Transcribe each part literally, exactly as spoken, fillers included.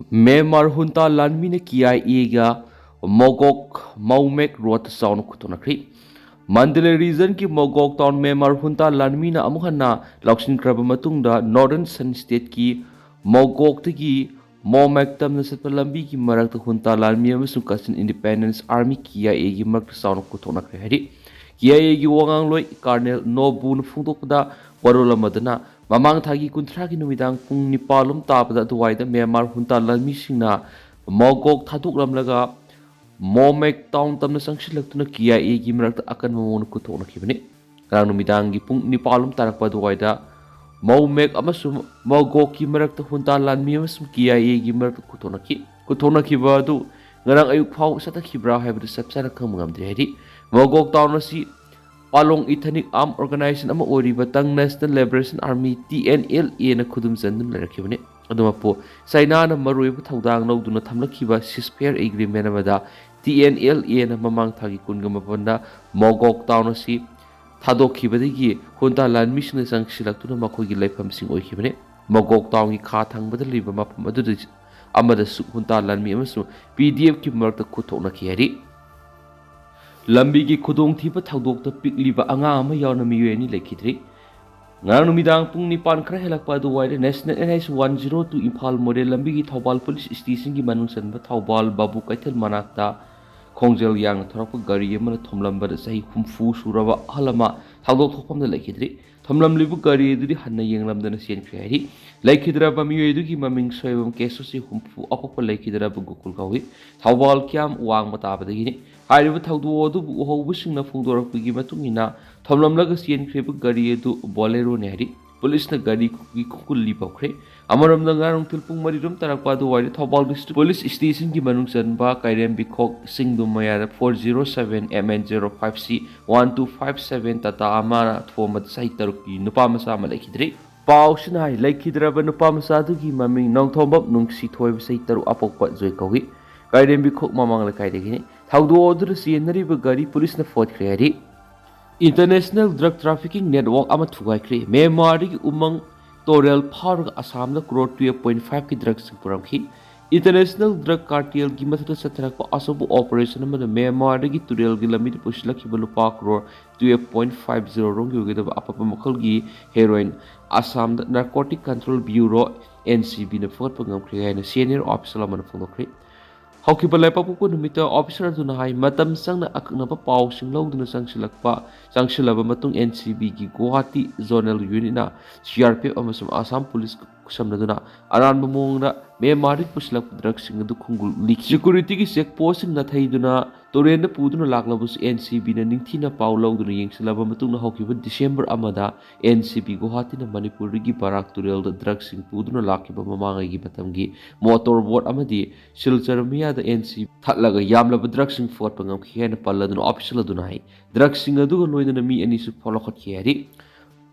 Myanmar ꯍꯨꯟꯇꯥ ꯂꯥꯟꯃꯤꯅ ꯀꯦ ꯑꯥꯏ ꯑꯦꯒ ꯃꯣꯒꯣꯛ ꯃꯧꯃꯦꯛ ꯔꯣꯗꯇ ꯆꯥꯎꯅ ꯈꯨꯠꯊꯣꯛꯅꯈ꯭ꯔꯤ꯫ Mandalay ꯔꯤꯖꯟꯒꯤ ꯃꯣꯒꯣꯛ town Myanmar ꯍꯨꯟꯇꯥ ꯂꯥꯟꯃꯤꯅ ꯑꯃꯨꯛ ꯍꯟꯅ ꯂꯧꯁꯤꯟꯈ꯭ꯔꯕ ꯃꯇꯨꯡꯗ, ꯅꯣꯔꯗꯔꯟ ꯁꯟ ꯁ꯭ꯇꯦꯠꯀꯤ ꯃꯣꯒꯣꯛꯇꯒꯤ ꯃꯣꯃꯦꯛ ꯇꯝꯅ ꯆꯠꯄ ꯂꯝꯕꯤꯒꯤ ꯃꯔꯛꯇ ꯍꯨꯟꯇꯥ ꯂꯥꯟꯃꯤ ꯑꯃꯁꯨꯡ ꯀꯆꯤꯟ ꯏꯟꯗꯤꯄꯦꯟꯗꯦꯟꯁ ꯑꯥꯔꯃꯤ, ꯀꯦ ꯑꯥꯏ ꯑꯦꯒꯤ ꯃꯔꯛꯇ ꯆꯥꯎꯅ ꯈꯨꯠꯊꯣꯛꯅꯈ꯭ꯔꯦ ꯍꯥꯏꯔꯤ꯫ ꯀꯦ ꯑꯥꯏ ꯑꯦꯒꯤ ꯋꯥꯉꯥꯡꯂꯣꯏ ꯀꯥꯔꯅꯦꯜ ꯅꯣ ꯕꯨꯅ ꯐꯣꯡꯗꯣꯛꯄꯗ, ꯋꯥꯔꯣꯜ ꯑꯃꯗꯅ ꯃꯃꯥꯡ ꯊꯥꯒꯤ ꯀꯨꯟꯊ꯭ꯔꯥꯒꯤ ꯅꯨꯃꯤꯗꯥꯡ ꯄꯨꯡ ꯅꯤꯄꯥꯜ ꯂꯣꯝ ꯇꯥꯕꯗ ꯑꯗꯨꯋꯥꯏꯗ ꯃ꯭ꯌꯥꯟꯃꯥꯔ ꯍꯨꯟꯇꯥ ꯂꯥꯟꯃꯤꯁꯤꯡꯅ ꯃꯣꯒꯣꯛ ꯊꯥꯗꯣꯛꯂꯝꯂꯒ ꯃꯣꯃꯦꯛ ꯇꯥꯎꯟ ꯇꯝꯅ ꯆꯪꯁꯤꯜꯂꯛꯇꯨꯅ ꯀꯦ ꯑꯥꯏ ꯑꯦꯒꯤ ꯃꯔꯛꯇ ꯑꯀꯟꯕ ꯃꯑꯣꯡꯗ ꯈꯨꯠꯊꯣꯛꯅꯈꯤꯕꯅꯤ꯫ ꯉꯔꯥꯡ ꯅꯨꯃꯤꯗꯥꯡꯒꯤ ꯄꯨꯡ ꯅꯤꯄꯥꯜ ꯂꯣꯝ ꯇꯥꯔꯛꯄ ꯑꯗꯨꯋꯥꯏꯗ ꯃꯧꯃꯦꯛ ꯑꯃꯁꯨꯡ ꯃꯧꯒꯣꯛꯀꯤ ꯃꯔꯛꯇ ꯍꯨꯟꯇꯥ ꯂꯥꯟꯃꯤ ꯑꯃꯁꯨꯡ ꯀꯦ ꯑꯥꯏ ꯑꯦꯒꯤ ꯃꯔꯛꯇ ꯈꯨꯠꯊꯣꯛꯅꯈꯤ꯫ ꯈꯨꯠꯊꯣꯛꯅꯈꯤꯕ ꯑꯗꯨ ꯉꯔꯥꯡ ꯑꯌꯨꯛ ꯐꯥꯎꯕ ꯆꯠꯊꯈꯤꯕ꯭ꯔꯥ ꯍꯥꯏꯕꯗꯨ ꯆꯞ ꯆꯥꯅ ꯈꯪꯕ ꯉꯝꯗ꯭ꯔꯤ ꯍꯥꯏꯔꯤ꯫ ꯃꯧꯒꯣꯛ ꯇꯥꯎꯟ ꯑꯁꯤ ꯄꯥꯂꯣꯡ ꯏꯊꯅꯤꯛ ꯑꯥꯔꯝ ꯑꯣꯔꯒꯅꯥꯏꯖꯦꯁꯟ ꯑꯃ ꯑꯣꯏꯔꯤꯕ ꯇꯪ national liberation army, T N L ꯑꯦꯅ ꯈꯨꯗꯨꯝ ꯆꯟꯗꯨꯅ ꯂꯩꯔꯛꯈꯤꯕꯅꯤ꯫ ꯑꯗꯨꯃꯛꯄꯨ, ꯆꯥꯏꯅꯥꯅ ꯃꯔꯨꯑꯣꯏꯕ ꯊꯧꯗꯥꯡ ꯂꯧꯗꯨꯅ ꯊꯝꯂꯛꯈꯤꯕ ꯁꯤꯁꯐꯦꯌꯔ ꯑꯦꯒ꯭ꯔꯤꯃꯦꯟ ꯑꯃꯗ ꯇꯤ ꯑꯦꯟ ꯑꯦꯜ ꯑꯦꯅ ꯃꯃꯥꯡ ꯊꯥꯒꯤ ꯀꯨꯟꯒ ꯃꯥꯄꯟꯗ ꯃꯣꯒꯣꯛ ꯇꯥꯎꯟ ꯑꯁꯤ ꯊꯥꯗꯣꯛꯈꯤꯕꯗꯒꯤ ꯍꯨꯟꯇꯥ ꯂꯥꯟꯃꯤꯁꯤꯡꯅ ꯆꯪꯁꯤꯜꯂꯛꯇꯨꯅ ꯃꯈꯣꯏꯒꯤ ꯂꯩꯐꯝꯁꯤꯡ ꯑꯣꯏꯈꯤꯕꯅꯤ꯫ ꯃꯣꯒꯣꯛ ꯇꯥꯎꯟꯒꯤ ꯈꯥ ꯊꯪꯕꯗ ꯂꯩꯕ ꯃꯐꯝ ꯑꯗꯨꯗ ꯑꯃꯗꯁꯨ ꯍꯨꯟꯇꯥ ꯂꯥꯟꯃꯤ ꯑꯃꯁꯨꯡ ꯄꯤ ꯗꯤ ꯑꯦꯐꯀꯤ ꯃꯔꯛꯇ ꯈꯨꯠꯊꯣꯛꯅꯈꯤ ꯍꯥꯏꯔꯤ꯫ ꯂꯝꯕꯤꯒꯤ ꯈꯨꯗꯣꯡꯊꯤꯕ ꯊꯧꯗꯣꯛꯇ ꯄꯤꯛꯂꯤꯕ ꯑꯉꯥꯡ ꯑꯃ ꯌꯥꯎꯅ ꯃꯤꯑꯣꯏ ꯑꯅꯤ ꯂꯩꯈꯤꯗ꯭ꯔꯤ꯫ ꯉꯔꯥꯡ ꯅꯨꯃꯤꯗꯥꯡ ꯄꯨꯡ ꯅꯤꯄꯥꯟ ꯈꯔ ꯍꯦꯜꯂꯛꯄ ꯑꯗꯨꯋꯥꯏꯗ national N H one zero two Imphal Moreh ꯂꯝꯕꯤꯒꯤ ꯊꯧꯕꯥꯜ ꯄꯨꯂꯤꯁ ꯁ꯭ꯇꯦꯁꯟꯒꯤ ꯃꯅꯨꯡ ꯆꯟꯕ ꯊꯧꯕꯥꯜ ꯕꯥꯕꯨ ꯀꯩꯊꯦꯜ ꯃꯅꯥꯛꯇ ꯈꯣꯡꯖꯦꯜ ꯌꯥꯡꯅ ꯊꯧꯔꯛꯄ ꯒꯥꯔꯤ ꯑꯃꯅ ꯊꯣꯝꯂꯝꯕꯗ ꯆꯍꯤ ꯍꯨꯝꯐꯨ ꯁꯨꯔꯕ ꯑꯍꯜ ꯑꯃ ꯊꯧꯗꯣꯛ ꯊꯣꯛꯐꯝꯗ ꯂꯩꯈꯤꯗ꯭ꯔꯤ꯫ ꯊꯣꯝꯂꯝꯂꯤꯕ ꯒꯥꯔꯤ ꯑꯗꯨꯗꯤ ꯍꯟꯅ ꯌꯦꯡꯂꯝꯗꯅ ꯆꯦꯟꯈ꯭ꯔꯦ ꯍꯥꯏꯔꯤ꯫ ꯂꯩꯈꯤꯗ꯭ꯔꯕ ꯃꯤꯑꯣꯏ ꯑꯗꯨꯒꯤ ꯃꯃꯤꯡ ꯁꯣꯏꯕꯝ ꯀꯦꯁꯣꯁꯤ ꯍꯨꯝꯐꯨ, ꯑꯄꯣꯛꯄ ꯂꯩꯈꯤꯗ꯭ꯔꯕ ꯒꯣꯀꯨꯜ ꯀꯧꯏ꯫ ꯊꯧꯕꯥꯜ ꯀ꯭ꯌꯥꯝ ꯋꯥꯡꯃ ꯇꯥꯕꯗꯒꯤꯅꯤ꯫ ꯍꯥꯏꯔꯤꯕ ꯊꯧꯗꯣꯛ ꯑꯗꯨꯕꯨ ꯎꯍꯧꯕꯁꯤꯡꯅ ꯐꯣꯡꯗꯣꯔꯛꯄꯒꯤ ꯃꯇꯨꯡ ꯏꯟꯅ, ꯊꯣꯝꯂꯝꯂꯒ ꯆꯦꯟꯈ꯭ꯔꯤꯕ ꯒꯥꯔꯤ ꯑꯗꯨ ꯕꯣꯂꯦꯔꯣꯅꯤ ꯍꯥꯏꯔꯤ꯫ ꯄꯨꯂꯤꯁꯅ ꯒꯥꯔꯤꯒꯤ ꯈꯨꯀꯨꯜꯂꯤ ꯄꯨꯈ꯭ꯔꯦ꯫ ꯑꯃꯔꯣꯝꯗ, ꯉꯔꯥꯡ ꯅꯨꯡꯊꯤꯜ ꯄꯨꯡ ꯃꯔꯤ ꯔꯣꯝ ꯇꯥꯔꯛꯄ ꯑꯗꯨꯋꯥꯏꯗ ꯊꯧꯕꯥꯜ ꯗꯤꯁꯇ꯭ꯔꯤꯛ ꯄꯨꯂꯤꯁ ꯁ꯭ꯇꯦꯁꯟꯒꯤ ꯃꯅꯨꯡ ꯆꯟꯕ ꯀꯥꯏꯔꯦꯝꯕꯤꯈꯣꯛ ꯁꯤꯡꯗꯨꯝ ꯃꯌꯥꯗ four zero seven M N zero five C one two five seven Tata ꯑꯃꯅ ꯊꯣꯝꯕꯗ ꯆꯍꯤ ꯇꯔꯨꯛꯀꯤ ꯅꯨꯄꯥ ꯃꯆꯥ ꯑꯃ ꯂꯩꯈꯤꯗ꯭ꯔꯤ꯫ ꯄꯥꯎꯁꯤꯅ ꯍꯥꯏ, ꯂꯩꯈꯤꯗ꯭ꯔꯕ ꯅꯨꯄꯥ ꯃꯆꯥ ꯑꯗꯨꯒꯤ ꯃꯃꯤꯡ ꯅꯣꯡꯊꯣꯝꯕꯝ ꯅꯨꯡꯁꯤꯊꯣꯏꯕ, ꯆꯍꯤ ꯇꯔꯨꯛ, ꯑꯄꯣꯛꯄ ꯖꯣꯏ ꯀꯧꯏ꯫ ꯀꯥꯏꯔꯦꯝꯕꯤꯈꯣꯛ ꯃꯃꯥꯡ ꯂꯩꯀꯥꯏꯗꯒꯤꯅꯤ꯫ ꯊꯧꯗꯣꯛ ꯑꯗꯨꯗ ꯆꯦꯟꯅꯔꯤꯕ ꯒꯥꯔꯤ ꯄꯨꯂꯤꯁꯅ ꯐꯣꯠꯈ꯭ꯔꯦ ꯍꯥꯏꯔꯤ꯫ ꯏꯟꯇꯔꯅꯦꯁꯅꯦꯜ ꯗ꯭ꯔꯒ ꯇ꯭ꯔꯥꯐꯤꯀꯤꯡ ꯅꯦꯠꯋꯥꯔꯛ ꯑꯃ ꯊꯨꯒꯥꯏꯈ꯭ꯔꯦ꯫ ꯃ꯭ꯌꯥꯟꯃꯥꯔꯗꯒꯤ ꯎꯃꯪ ꯇꯣꯔꯦꯜ ꯐꯥꯎꯔꯒ ꯑꯁꯥꯝꯗ ꯀ꯭ꯔꯣꯔ ꯇꯨꯌꯦꯜꯐ ꯄꯣꯏꯟꯠ ꯐꯥꯏꯚꯀꯤ ꯗ꯭ꯔꯒꯁꯤꯡ ꯄꯨꯔꯝꯈꯤ꯫ International drug cartelꯒꯤ ꯃꯊꯛꯇ ꯆꯠꯊꯔꯛꯄ ꯑꯆꯧꯕ operation ꯑꯃꯅ ꯃ꯭ꯌꯥꯟꯃꯥꯔꯗꯒꯤ ꯇꯨꯔꯦꯜꯒꯤ ꯂꯝꯕꯤꯗ ꯄꯨꯁꯤꯜꯂꯛꯈꯤꯕ ꯂꯨꯄꯥ crore twelve point five zero ꯔꯣꯝꯒꯤ ꯑꯣꯏꯒꯗꯕ ꯑꯐꯕ ꯃꯈꯜꯒꯤ heroin ꯑꯁꯥꯝꯗ Narcotic Control Bureau, NCBꯅ ꯐꯒꯠꯄ ꯉꯝꯈ꯭ꯔꯦ ꯍꯥꯏꯅ senior official ꯑꯃꯅ ꯐꯣꯡꯗꯣꯛꯈ꯭ꯔꯦ꯫ ꯍꯧꯈꯤꯕ ꯂꯩꯕꯥꯛꯄꯣꯛꯄ ꯅꯨꯃꯤꯠꯇ officer ꯑꯗꯨꯅ ꯍꯥꯏ, ꯃꯇꯝ ꯆꯪꯅ ꯑꯀꯛꯅꯕ ꯄꯥꯎꯁꯤꯡ ꯂꯧꯗꯨꯅ ꯆꯪꯁꯤꯜꯂꯛꯄ, ꯆꯪꯁꯤꯜꯂꯕ ꯃꯇꯨꯡ NCBꯒꯤ ꯒꯨꯋꯥꯍꯥꯇꯤ Zonal Unitꯅ CRPF ꯑꯃꯁꯨꯡ ꯑꯁꯥꯝ ꯄꯨꯂꯤꯁ ꯈꯨꯠꯁꯝꯅꯗꯨꯅ ꯑꯔꯥꯟꯕ ꯃꯑꯣꯡꯗ ꯃ꯭ꯌꯥꯟꯃꯥꯔꯗꯒꯤ ꯄꯨꯁꯤꯜꯂꯛꯄ drugꯁꯤꯡ ꯑꯗꯨ ꯈꯣꯡꯒꯨꯜ ꯂꯤꯈꯤ꯫ Securityꯒꯤ check postꯁꯤꯡ ꯅꯥꯊꯩꯗꯨꯅ ꯇꯨꯔꯦꯜꯗ ꯄꯨꯗꯨꯅ ꯂꯥꯛꯂꯕꯁꯨ NCBꯅ ꯅꯤꯡꯊꯤꯅ ꯄꯥꯎ ꯂꯧꯗꯨꯅ ꯌꯦꯡꯁꯤꯜꯂꯕ ꯃꯇꯨꯡꯗ ꯍꯧꯈꯤꯕ December ꯑꯃꯗ NCB ꯒꯨꯋꯥꯍꯥꯇꯤꯅ ꯃꯅꯤꯄꯨꯔꯗꯒꯤ ꯕꯔꯥꯛ ꯇꯨꯔꯦꯜꯗ drugꯁꯤꯡ ꯄꯨꯗꯨꯅ ꯂꯥꯛꯈꯤꯕ ꯃꯃꯥꯡꯉꯩꯒꯤ ꯃꯇꯝꯒꯤ motor boat ꯑꯃꯗꯤ ꯁꯤꯜꯆꯔ ꯃꯤꯌꯥꯗ NCB ꯊꯠꯂꯒ ꯌꯥꯝꯂꯕ drugꯁꯤꯡ ꯐꯨꯒꯠꯄ ꯉꯝꯈꯤ ꯍꯥꯏꯅ ꯄꯜꯂꯗꯨꯅ official ꯑꯗꯨꯅ ꯍꯥꯏ꯫ Drugꯁꯤꯡ ꯑꯗꯨꯒ ꯂꯣꯏꯅꯅ ꯃꯤ ꯑꯅꯤꯁꯨ ꯂꯧꯈꯠꯈꯤ ꯍꯥꯏꯔꯤ꯫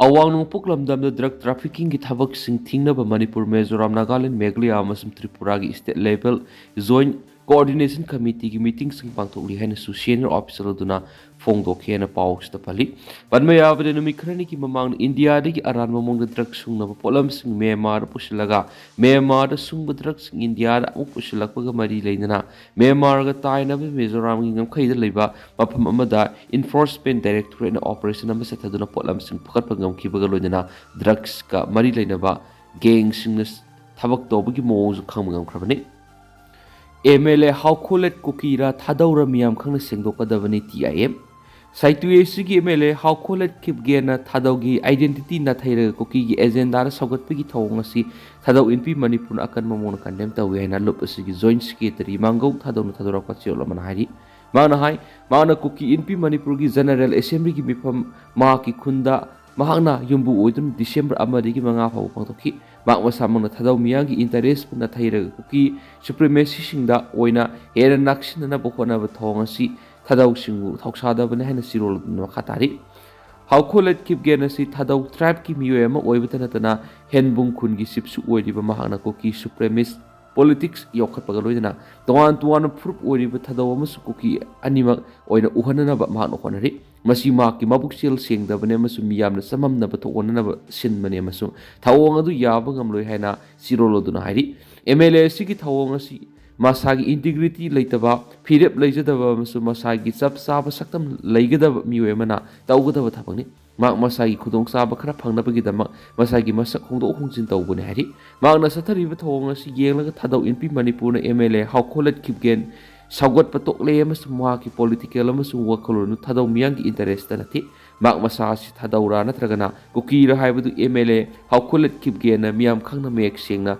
ꯑꯋꯥꯡ ꯅꯣꯡꯄꯣꯛ ꯂꯝꯗꯝꯗ drug traffickingꯒꯤ ꯊꯕꯛꯁꯤꯡ ꯊꯤꯡꯅꯕ ꯃꯅꯤꯄꯨꯔ, ꯃꯤꯖꯣꯔꯥꯝ, ꯅꯥꯒꯥꯂꯦꯟ, ꯃꯦꯘꯥꯂꯌꯥ ꯑꯃꯁꯨꯡ ꯇ꯭ꯔꯤꯄꯨꯔꯥꯒꯤ state level joint coordination committeeꯒꯤ meetingꯁꯤꯡ ꯄꯥꯡꯊꯣꯛꯂꯤ ꯍꯥꯏꯅꯁꯨ senior official ꯑꯗꯨꯅ ꯐꯣꯡꯗꯣꯛꯈꯤ ꯍꯥꯏꯅ ꯄꯥꯎꯁꯤꯗ ꯄꯜꯂꯤ꯫ ꯄꯟꯕ ꯌꯥꯕꯗ, ꯅꯨꯃꯤꯠ ꯈꯔꯅꯤꯒꯤ ꯃꯃꯥꯡꯗ ꯏꯟꯗꯤꯌꯥꯗꯒꯤ ꯑꯔꯥꯟꯕ ꯃꯑꯣꯡꯗ drug ꯁꯨꯡꯅꯕ ꯄꯣꯠꯂꯝꯁꯤꯡ ꯃ꯭ꯌꯥꯟꯃꯥꯔꯗ ꯄꯨꯁꯤꯜꯂꯒ ꯃ꯭ꯌꯥꯟꯃꯥꯔꯗ ꯁꯨꯡꯕ drugꯁꯤꯡ ꯏꯟꯗꯤꯌꯥꯗ ꯑꯃꯨꯛ ꯄꯨꯁꯤꯜꯂꯛꯄꯒ ꯃꯔꯤ ꯂꯩꯅꯅ ꯃ꯭ꯌꯥꯟꯃꯥꯔꯒ ꯇꯥꯏꯅꯕ ꯃꯤꯖꯣꯔꯥꯝꯒꯤ ꯉꯝꯈꯩꯗ ꯂꯩꯕ ꯃꯐꯝ ꯑꯃꯗ Enforcement Directorateꯅ operation ꯑꯃ ꯆꯠꯊꯗꯨꯅ ꯄꯣꯠꯂꯝꯁꯤꯡ ꯐꯒꯠꯄ ꯉꯝꯈꯤꯕꯒ ꯂꯣꯏꯅꯅ drugꯁꯀ ꯃꯔꯤ ꯂꯩꯅꯕ gangꯁꯤꯡꯅ ꯊꯕꯛ ꯇꯧꯕꯒꯤ ꯃꯑꯣꯡꯁꯨ ꯈꯪꯕ ꯉꯝꯈ꯭ꯔꯕꯅꯤ꯫ MLA ꯍꯥꯎꯈꯣꯂꯦꯠ ꯀꯨꯀꯤꯔꯥ ꯊꯥꯗꯧꯔ ꯃꯤꯌꯥꯝ ꯈꯪꯅ ꯁꯦꯡꯗꯣꯛꯀꯗꯕꯅꯤ, TIM꯫ ꯁꯥꯏꯇꯨ ACꯒꯤ MLA ꯍꯥꯎꯈꯣꯂꯦꯠ ꯈꯤꯞꯒꯦꯟꯅ ꯊꯥꯗꯧꯒꯤ identity ꯅꯥꯊꯩꯔꯒ ꯀꯨꯀꯤꯒꯤ agendaꯗ ꯁꯧꯒꯠꯄꯒꯤ ꯊꯧꯑꯣꯡ ꯑꯁꯤ ꯊꯥꯗꯧ ꯏꯟꯄꯤ ꯃꯅꯤꯄꯨꯔꯅ ꯑꯀꯟꯕ ꯃꯑꯣꯡꯗ condemn ꯇꯧꯏ ꯍꯥꯏꯅ ꯂꯨꯞ ꯑꯁꯤꯒꯤ joint secretary ꯃꯥꯡꯒꯧ ꯊꯥꯗꯧꯅ ꯊꯥꯗꯣꯔꯛꯄ ꯆꯦꯔꯣꯜ ꯑꯃꯅ ꯍꯥꯏꯔꯤ꯫ ꯃꯥꯅ ꯍꯥꯏ, ꯃꯥꯅ ꯀꯨꯀꯤ ꯏꯟꯄꯤ ꯃꯅꯤꯄꯨꯔꯒꯤ General Assemblyꯒꯤ ꯃꯤꯐꯝ ꯃꯍꯥꯛꯀꯤ ꯈꯨꯟꯗ ꯃꯍꯥꯛꯅ ꯌꯨꯝꯕꯨ ꯑꯣꯏꯗꯨꯅ December ꯑꯃꯗꯒꯤ ꯃꯉꯥ ꯐꯥꯎꯕ ꯄꯥꯡꯊꯣꯛꯈꯤ꯫ ꯃꯍꯥꯛ ꯃꯁꯥꯃꯛꯅ ꯊꯥꯗꯧ ꯃꯤꯌꯥꯝꯒꯤ interestꯄꯨ ꯅꯥꯊꯩꯔꯒ ꯀꯨꯀꯤ supremacistꯁꯤꯡꯗ ꯑꯣꯏꯅ ꯍꯦꯟꯅ ꯅꯛꯁꯤꯟꯅꯅꯕ ꯍꯣꯠꯅꯕ ꯊꯧꯑꯣꯡ ꯑꯁꯤ ꯊꯥꯗꯧꯁꯤꯡꯕꯨ ꯊꯧꯁꯥꯗꯕꯅꯤ ꯍꯥꯏꯅ ꯆꯦꯔꯣꯜ ꯑꯗꯨꯅ ꯃꯈꯥ ꯇꯥꯔꯤ꯫ ꯍꯥꯎꯈꯣꯂꯦꯠ ꯈꯤꯞꯒꯦꯟ ꯑꯁꯤ ꯊꯥꯗꯧ tribeꯀꯤ ꯃꯤꯑꯣꯏ ꯑꯃ ꯑꯣꯏꯕꯇ ꯅꯠꯇꯅ ꯍꯦꯟꯕꯨꯡ ꯈꯨꯟꯒꯤ chiefꯁꯨ ꯑꯣꯏꯔꯤꯕ ꯃꯍꯥꯛꯅ ꯀꯨꯀꯤ supremacist politics ꯌꯣꯛꯈꯠꯄꯒ ꯂꯣꯏꯅꯅ ꯇꯣꯉꯥꯟ ꯇꯣꯉꯥꯟꯕ ꯐꯨꯔꯨꯞ ꯑꯣꯏꯔꯤꯕ ꯊꯥꯗꯧ ꯑꯃꯁꯨꯡ ꯀꯨꯀꯤ ꯑꯅꯤꯃꯛ ꯑꯣꯏꯅ ꯎꯍꯟꯅꯅꯕ ꯃꯍꯥꯛꯅ ꯍꯣꯠꯅꯔꯤ꯫ ꯃꯁꯤ ꯃꯍꯥꯛꯀꯤ ꯃꯕꯨꯛꯆꯦꯜ ꯁꯦꯡꯗꯕꯅꯤ ꯑꯃꯁꯨꯡ ꯃꯤꯌꯥꯝꯅ ꯆꯃꯝꯅꯕ ꯊꯣꯛꯍꯟꯅꯅꯕ ꯁꯤꯟꯕꯅꯤ ꯑꯃꯁꯨꯡ ꯊꯧꯑꯣꯡ ꯑꯗꯨ ꯌꯥꯕ ꯉꯝꯂꯣꯏ ꯍꯥꯏꯅ ꯆꯦꯔꯣꯜ ꯑꯗꯨꯅ ꯍꯥꯏꯔꯤ꯫ ꯑꯦꯝ ꯑꯦꯜ ꯑꯦ ꯑꯁꯤꯒꯤ ꯊꯧꯑꯣꯡ ꯑꯁꯤ ꯃꯁꯥꯒꯤ ꯏꯟꯇꯤꯒ꯭ꯔꯤꯇꯤ ꯂꯩꯇꯕ, ꯐꯤꯔꯦꯞ ꯂꯩꯖꯗꯕ ꯑꯃꯁꯨꯡ ꯃꯁꯥꯒꯤ ꯆꯞ ꯆꯥꯕ ꯁꯛꯇꯝ ꯂꯩꯒꯗꯕ ꯃꯤꯑꯣꯏ ꯑꯃꯅ ꯇꯧꯒꯗꯕ ꯊꯕꯛꯅꯤ꯫ ꯃꯍꯥꯛ ꯃꯁꯥꯒꯤ ꯈꯨꯗꯣꯡꯆꯥꯕ ꯈꯔ ꯐꯪꯅꯕꯒꯤꯗꯃꯛ ꯃꯁꯥꯒꯤ ꯃꯁꯛ ꯍꯣꯡꯗꯣꯛ ꯍꯣꯡꯖꯤꯟ ꯇꯧꯕꯅꯤ ꯍꯥꯏꯔꯤ꯫ ꯃꯍꯥꯛꯅ ꯆꯠꯊꯔꯤꯕ ꯊꯧꯑꯣꯡ ꯑꯁꯤ ꯌꯦꯡꯂꯒ ꯊꯥꯗꯧ ꯏꯟꯄꯤ ꯃꯅꯤꯄꯨꯔꯅ ꯑꯦꯝ ꯑꯦꯜ ꯑꯦ ꯍꯥꯎꯈꯣꯂꯠ ꯈꯤꯞꯒꯦꯟ ꯁꯧꯒꯠꯄ ꯇꯣꯛꯂꯦ ꯑꯃꯁꯨꯡ ꯃꯍꯥꯛꯀꯤ ꯄꯣꯂꯤꯇꯤꯀꯦꯜ ꯑꯃꯁꯨꯡ ꯋꯥꯈꯜꯂꯣꯟꯗꯨ ꯊꯥꯗꯧ ꯃꯤꯌꯥꯝꯒꯤ ꯏꯟꯇꯔꯦꯁꯇ ꯅꯠꯇꯦ꯫ ꯃꯍꯥꯛ ꯃꯁꯥ ꯑꯁꯤ ꯊꯥꯗꯧꯔꯥ ꯅꯠꯇ꯭ꯔꯒꯅ ꯀꯨꯀꯤꯔꯥ ꯍꯥꯏꯕꯗꯨ ꯑꯦꯝ ꯑꯦꯜ ꯑꯦ ꯍꯥꯎꯈꯣꯂꯠ ꯈꯤꯞꯒꯦꯟꯅ ꯃꯤꯌꯥꯝ ꯈꯪꯅ ꯃꯌꯦꯛ ꯁꯦꯡꯅ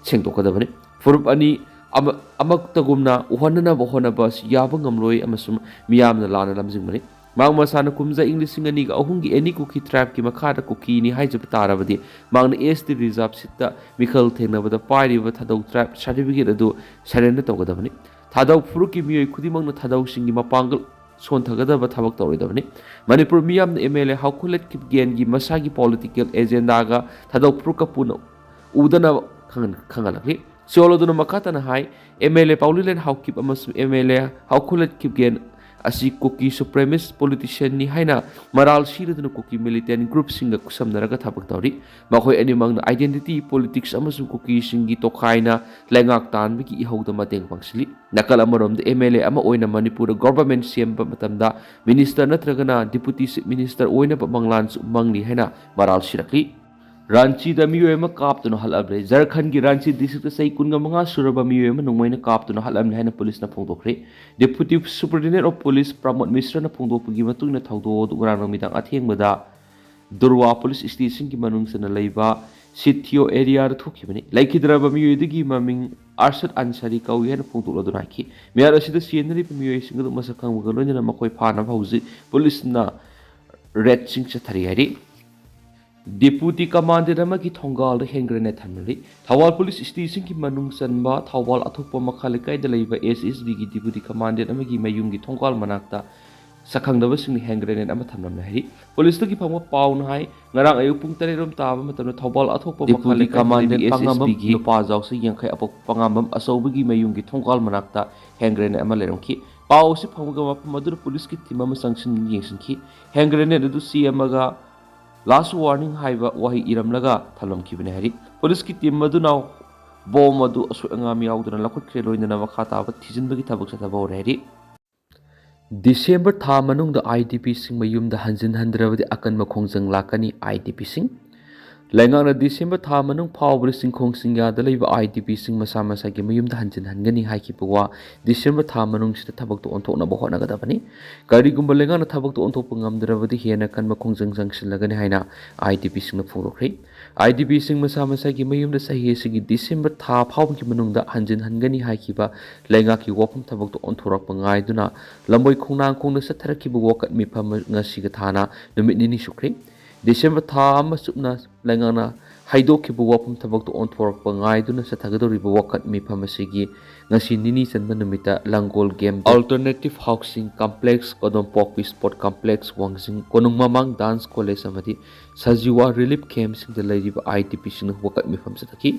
ꯁꯦꯡꯗꯣꯛꯀꯗꯕꯅꯤ꯫ ꯐꯨꯔꯨꯞ ꯑꯅꯤ ꯑꯃ-, ꯑꯃꯛꯇꯒꯨꯝꯅ ꯎꯍꯟꯅꯅꯕ ꯍꯣꯠꯅꯕ ꯑꯁꯤ ꯌꯥꯕ ꯉꯝꯂꯣꯏ ꯑꯃꯁꯨꯡ ꯃꯤꯌꯥꯝꯅ ꯂꯥꯟꯅ ꯂꯝꯖꯤꯡꯕꯅꯤ꯫ ꯃꯍꯥꯛ ꯃꯁꯥꯅ ꯀꯨꯝꯖꯥ ꯏꯪ ꯂꯤꯁꯤꯡ ꯑꯅꯤꯒ ꯑꯍꯨꯝꯒꯤ ꯑꯦꯅꯤ ꯀꯨꯀꯤ ꯇ꯭ꯔꯥꯏꯕꯀꯤ ꯃꯈꯥꯗ ꯀꯨꯀꯤꯅꯤ ꯍꯥꯏꯖꯕ ꯇꯥꯔꯕꯗꯤ, ꯃꯍꯥꯛꯅ ꯑꯦꯁ ꯇꯤ ꯔꯤꯖꯥꯔꯚ ꯁꯤꯠꯇ ꯃꯤꯈꯜ ꯊꯦꯡꯅꯕꯗ ꯄꯥꯏꯔꯤꯕ ꯊꯥꯗꯧ ꯇ꯭ꯔꯥꯏꯕ ꯁꯥꯔꯇꯤꯐꯤꯀꯦꯠ ꯑꯗꯨ ꯁꯔꯦꯟꯗꯔ ꯇꯧꯒꯗꯕꯅꯤ꯫ ꯊꯥꯗꯧ ꯐꯨꯔꯨꯞꯀꯤ ꯃꯤꯑꯣꯏ ꯈꯨꯗꯤꯡꯃꯛꯅ ꯊꯥꯗꯧꯁꯤꯡꯒꯤ ꯃꯄꯥꯡꯒꯜ ꯁꯣꯟꯊꯒꯗꯕ ꯊꯕꯛ ꯇꯧꯔꯣꯏꯗꯕꯅꯤ꯫ ꯃꯅꯤꯄꯨꯔ ꯃꯤꯌꯥꯝꯅ ꯑꯦꯝ ꯑꯦꯜ ꯑꯦ ꯍꯥꯎꯈꯨꯂꯠ ꯈꯤꯞꯒꯦꯟꯒꯤ ꯃꯁꯥꯒꯤ ꯄꯣꯂꯤꯇꯤꯀꯦꯜ ꯑꯦꯖꯦꯟꯗꯥꯒ ꯊꯥꯗꯧ ꯐꯨꯔꯨꯞꯀ ꯄꯨꯟꯅ ꯎꯗꯅꯕ ꯈꯪꯍꯟ-, ꯈꯪꯍꯜꯂꯛꯂꯤ꯫ ꯁꯤꯑꯣꯜ ꯑꯗꯨꯅ ꯃꯈꯥ ꯇꯥꯅ ꯍꯥꯏ, ꯑꯦꯝ ꯑꯦꯜ ꯑꯦ ꯄꯥꯎꯂꯤꯂꯦꯟ ꯍꯥꯎꯀꯤꯞ ꯑꯃꯁꯨꯡ ꯑꯦꯝ ꯑꯦꯜ ꯑꯦ ꯍꯥꯎꯈꯨꯂꯠ ꯈꯤꯞꯒꯦꯟ ꯑꯁꯤ ꯀꯨꯀꯤ ꯁꯨꯄ꯭ꯔꯦꯃꯤꯁ ꯄꯣꯂꯤꯇꯤꯁꯤꯌꯟꯅꯤ ꯍꯥꯏꯅ ꯃꯔꯥꯜ ꯁꯤꯔꯗꯨꯅ ꯀꯨꯀꯤ ꯃꯤꯂꯤꯇꯦꯟ ꯒ꯭ꯔꯨꯞꯁꯤꯡꯒ ꯈꯨꯠꯁꯝꯅꯔꯒ ꯊꯕꯛ ꯇꯧꯔꯤ꯫ ꯃꯈꯣꯏ ꯑꯅꯤꯃꯛꯅ ꯑꯥꯏꯗꯦꯟꯇꯤꯇꯤ ꯄꯣꯂꯤꯇꯤꯛꯁ ꯑꯃꯁꯨꯡ ꯀꯨꯀꯤꯁꯤꯡꯒꯤ ꯇꯣꯈꯥꯏꯅ ꯂꯩꯉꯥꯛ ꯇꯥꯟꯕꯒꯤ ꯏꯍꯧꯗ ꯃꯇꯦꯡ ꯄꯥꯡꯁꯤꯜꯂꯤ꯫ ꯅꯥꯀꯜ ꯑꯃꯔꯣꯝꯗ ꯑꯦꯝ ꯑꯦꯜ ꯑꯦ ꯑꯃ ꯑꯣꯏꯅ ꯃꯅꯤꯄꯨꯔꯗ ꯒꯣꯚꯔꯟꯃꯦꯟꯠ ꯁꯦꯝꯕ ꯃꯇꯝꯗ ꯃꯤꯅꯤꯁꯇꯔ ꯅꯠꯇ꯭ꯔꯒꯅ ꯗꯤꯄꯨꯇꯤ ꯆꯤꯐ ꯃꯤꯅꯤꯁꯇꯔ ꯑꯣꯏꯅꯕ ꯃꯪꯂꯥꯟꯁꯨ ꯃꯪꯂꯤ ꯍꯥꯏꯅ ꯃꯔꯥꯜ ꯁꯤꯔꯛꯂꯤ꯫ ꯔꯥꯟꯆꯤꯗ ꯃꯤꯑꯣꯏ ꯑꯃ ꯀꯥꯞꯇꯨꯅ ꯍꯥꯠꯂꯝꯂꯦ꯫ ꯖꯔꯈꯟꯒꯤ ꯔꯥꯟꯆꯤ ꯗꯤꯁꯇ꯭ꯔꯤꯛꯇ ꯆꯍꯤ ꯀꯨꯟꯒ ꯃꯉꯥ ꯁꯨꯔꯕ ꯃꯤꯑꯣꯏ ꯑꯃ ꯅꯣꯡꯃꯩꯅ ꯀꯥꯞꯇꯨꯅ ꯍꯥꯠꯂꯝꯂꯦ ꯍꯥꯏꯅ ꯄꯨꯂꯤꯁꯅ ꯐꯣꯡꯗꯣꯛꯈ꯭ꯔꯦ꯫ Deputy Superintendent of Police ꯄ꯭ꯔꯃꯣꯗ ꯃꯤꯁ꯭ꯔꯅ ꯐꯣꯡꯗꯣꯛꯄꯒꯤ ꯃꯇꯨꯡ ꯏꯟꯅ ꯊꯧꯗꯣꯛ ꯑꯗꯨ ꯉꯔꯥꯡ ꯅꯨꯃꯤꯗꯥꯡ ꯑꯊꯦꯡꯕꯗ ꯗꯨꯔꯋꯥ ꯄꯨꯂꯤꯁ ꯁ꯭ꯇꯦꯁꯟꯒꯤ ꯃꯅꯨꯡ ꯆꯟꯅ ꯂꯩꯕ ꯁꯤꯊꯤꯌꯣ ꯑꯦꯔꯤꯌꯥꯗ ꯊꯣꯛꯈꯤꯕꯅꯤ꯫ ꯂꯩꯈꯤꯗ꯭ꯔꯕ ꯃꯤꯑꯣꯏ ꯑꯗꯨꯒꯤ ꯃꯃꯤꯡ ꯑꯔꯁꯗ ꯑꯟꯁꯥꯔꯤ ꯀꯧꯏ ꯍꯥꯏꯅ ꯐꯣꯡꯗꯣꯛꯂꯗꯨꯅ ꯍꯥꯏꯈꯤ꯫ ꯃꯤꯍꯥꯠ ꯑꯁꯤꯗ ꯆꯦꯟꯅꯔꯤꯕ ꯃꯤꯑꯣꯏꯁꯤꯡ ꯑꯗꯨ ꯃꯁꯛ ꯈꯪꯕꯒ ꯂꯣꯏꯅꯅ ꯃꯈꯣꯏ ꯐꯥꯅꯕ ꯍꯧꯖꯤꯛ ꯄꯨꯂꯤꯁꯅ ꯔꯦꯗꯁꯤꯡ ꯆꯠꯊꯔꯤ ꯍꯥꯏꯔꯤ꯫ ꯗꯤꯄꯨꯇꯤ ꯀꯃꯥꯟꯗꯦꯟꯠ ꯑꯃꯒꯤ ꯊꯣꯡꯒꯥꯜꯗ ꯍꯦꯟ ꯒ꯭ꯔꯦꯅꯦꯗ ꯊꯝꯂꯤ꯫ ꯊꯧꯕꯥꯜ ꯄꯨꯂꯤꯁ ꯁ꯭ꯇꯦꯁꯟꯒꯤ ꯃꯅꯨꯡ ꯆꯟꯕ ꯊꯧꯕꯥꯜ ꯑꯊꯣꯛꯄ ꯃꯈꯥ ꯂꯩꯀꯥꯏꯗ ꯂꯩꯕ ꯑꯦꯁ ꯑꯦꯁ ꯕꯤꯒꯤ ꯗꯤꯄꯨꯇꯤ ꯀꯃꯥꯟꯗꯦꯟꯠ ꯑꯃꯒꯤ ꯃꯌꯨꯝꯒꯤ ꯊꯣꯡꯒꯥꯜ ꯃꯅꯥꯛꯇ ꯁꯛꯈꯪꯗꯕꯁꯤꯡꯅ ꯍꯦꯟ ꯒ꯭ꯔꯦꯅꯦꯗ ꯑꯃ ꯊꯝꯂꯝꯂꯦ ꯍꯥꯏꯔꯤ꯫ ꯄꯨꯂꯤꯁꯇꯒꯤ ꯐꯪꯕ ꯄꯥꯎꯅ ꯍꯥꯏ, ꯉꯔꯥꯡ ꯑꯌꯨꯛ ꯄꯨꯡ ꯇꯔꯦꯠ ꯔꯣꯝ ꯇꯥꯕ ꯃꯇꯝꯗ ꯊꯧꯕꯥꯜ ꯑꯊꯣꯛꯄ ꯃꯈꯥ ꯗꯤꯄꯨꯇꯤ ꯂꯩꯀꯥꯏ ꯀꯃꯥꯟꯗꯦꯟꯠ ꯂꯩꯕꯤ ꯄꯥꯉꯥꯝꯕꯝ ꯑꯦꯁ ꯑꯦꯁ ꯕꯤꯒꯤ ꯅꯨꯄꯥ ꯖꯥꯎꯁꯤ ꯌꯥꯡꯈꯩ ꯑꯄꯣꯛꯄ ꯄꯥꯉꯥꯝꯕꯝ ꯑꯆꯧꯕꯒꯤ ꯃꯌꯨꯝꯒꯤ ꯊꯣꯡꯒꯥꯜ ꯃꯅꯥꯛꯇ ꯍꯦꯟ ꯒ꯭ꯔꯦꯅꯦꯗ ꯑꯃ ꯂꯩꯔꯝꯈꯤ꯫ ꯄꯥꯎ ꯑꯁꯤ ꯐꯪꯕꯒ ꯃꯐꯝ ꯑꯗꯨꯗ ꯄꯨꯂꯤꯁꯀꯤ ꯇꯤꯝ ꯑꯃ ꯆꯪꯁꯤꯟ ꯌꯦꯡꯁꯤꯟꯈꯤ꯫ ꯍꯦꯟ ꯒ꯭ꯔꯦꯅꯦꯗ ꯑꯗꯨ ꯆꯦ ꯑꯃꯒ "Last warning" ꯍꯥꯏꯕ ꯋꯥꯍꯩ ꯏꯔꯝꯂꯒ ꯊꯝꯂꯝꯈꯤꯕꯅꯤ ꯍꯥꯏꯔꯤ꯫ ꯄꯨꯂꯤꯁꯀꯤ ꯇꯤꯝ ꯑꯗꯨꯅ ꯕꯣꯝ ꯑꯗꯨ ꯑꯁꯣꯏ ꯑꯉꯥꯝ ꯌꯥꯎꯗꯅ ꯂꯧꯈꯠꯈ꯭ꯔꯦ꯫ ꯂꯣꯏꯅꯅ ꯃꯈꯥ ꯇꯥꯕ ꯊꯤꯖꯤꯟꯕꯒꯤ ꯊꯕꯛ ꯆꯠꯊꯕ ꯍꯧꯔꯦ ꯍꯥꯏꯔꯤ꯫ ꯗꯤꯁꯦꯝꯕꯔ ꯊꯥ ꯃꯅꯨꯡꯗ IDPꯁꯤꯡ ꯃꯌꯨꯝꯗ ꯍꯟꯖꯤꯟꯍꯟꯗ꯭ꯔꯕꯗꯤ ꯑꯀꯟꯕ ꯈꯣꯡꯖꯪ ꯂꯥꯛꯀꯅꯤ꯫ IDPꯁꯤꯡ ꯂꯩꯉꯥꯛꯅ ꯗꯤꯁꯦꯝꯕꯔ ꯊꯥ ꯃꯅꯨꯡ ꯐꯥꯎꯕꯗ ꯆꯤꯡꯈꯣꯡ ꯆꯤꯡꯌꯥꯗ ꯂꯩꯕ IDPꯁꯤꯡ ꯃꯁꯥ ꯃꯁꯥꯒꯤ ꯃꯌꯨꯝꯗ ꯍꯟꯖꯤꯟꯍꯟꯒꯅꯤ ꯍꯥꯏꯈꯤꯕ ꯋꯥ ꯗꯤꯁꯦꯝꯕꯔ ꯊꯥ ꯃꯅꯨꯡꯁꯤꯗ ꯊꯕꯛꯇꯨ ꯑꯣꯟꯊꯣꯛꯅꯕ ꯍꯣꯠꯅꯒꯗꯕꯅꯤ꯫ ꯀꯔꯤꯒꯨꯝꯕ ꯂꯩꯉꯥꯛꯅ ꯊꯕꯛꯇꯨ ꯑꯣꯟꯊꯣꯛꯄ ꯉꯝꯗ꯭ꯔꯕꯗꯤ ꯍꯦꯟꯅ ꯀꯟꯕ ꯈꯣꯡꯖꯪ ꯆꯪꯁꯤꯜꯂꯒꯅꯤ ꯍꯥꯏꯅ IDPꯁꯤꯡꯅ ꯐꯣꯡꯗꯣꯛꯈ꯭ꯔꯦ꯫ IDPꯁꯤꯡ ꯃꯁꯥ ꯃꯁꯥꯒꯤ ꯃꯌꯨꯝꯗ ꯆꯍꯤ ꯑꯁꯤꯒꯤ ꯗꯤꯁꯦꯝꯕꯔ ꯊꯥ ꯐꯥꯎꯕꯒꯤ ꯃꯅꯨꯡꯗ ꯍꯟꯖꯤꯟꯍꯟꯒꯅꯤ ꯍꯥꯏꯈꯤꯕ ꯂꯩꯉꯥꯛꯀꯤ ꯋꯥꯐꯝ ꯊꯕꯛꯇꯨ ꯑꯣꯟꯊꯣꯔꯛꯄ ꯉꯥꯏꯗꯨꯅ ꯂꯝꯕꯣꯏ ꯈꯣꯡꯅꯥꯡ ꯈꯣꯡꯗ ꯆꯠꯊꯔꯛꯈꯤꯕ ꯋꯥꯀꯠ ꯃꯤꯐꯝ ꯉꯁꯤꯒ ꯊꯥꯅ ꯅꯨꯃꯤꯠ ꯅꯤꯅꯤ ꯁꯨꯈ꯭ꯔꯦ꯫ ꯗꯤꯁꯦꯝꯕꯔ ꯊꯥ ꯑꯃ ꯆꯨꯞꯅ ꯂꯩꯉꯥꯛꯅ ꯍꯥꯏꯗꯣꯛꯈꯤꯕ ꯋꯥꯐꯝ ꯊꯕꯛꯇꯨ ꯑꯣꯟꯊꯣꯔꯛꯄ ꯉꯥꯏꯗꯨꯅ ꯆꯠꯊꯒꯗꯧꯔꯤꯕ ꯋꯥꯀꯠ ꯃꯤꯐꯝ ꯑꯁꯤꯒꯤ ꯉꯁꯤ ꯅꯤꯅꯤ ꯆꯟꯕ ꯅꯨꯃꯤꯠꯇ Langol game, Alternative Housing Complex, Kodompokpi Sport Complex, ꯋꯥꯡꯖꯤꯡ ꯀꯣꯅꯨꯡ ꯃꯃꯥꯡ Dance College ꯑꯃꯗꯤ ꯁꯖꯤꯋꯥ relief campꯁꯤꯡꯗ ꯂꯩꯔꯤꯕ IDPꯁꯤꯡꯅ ꯋꯥꯀꯠ ꯃꯤꯐꯝ ꯆꯠꯊꯈꯤ꯫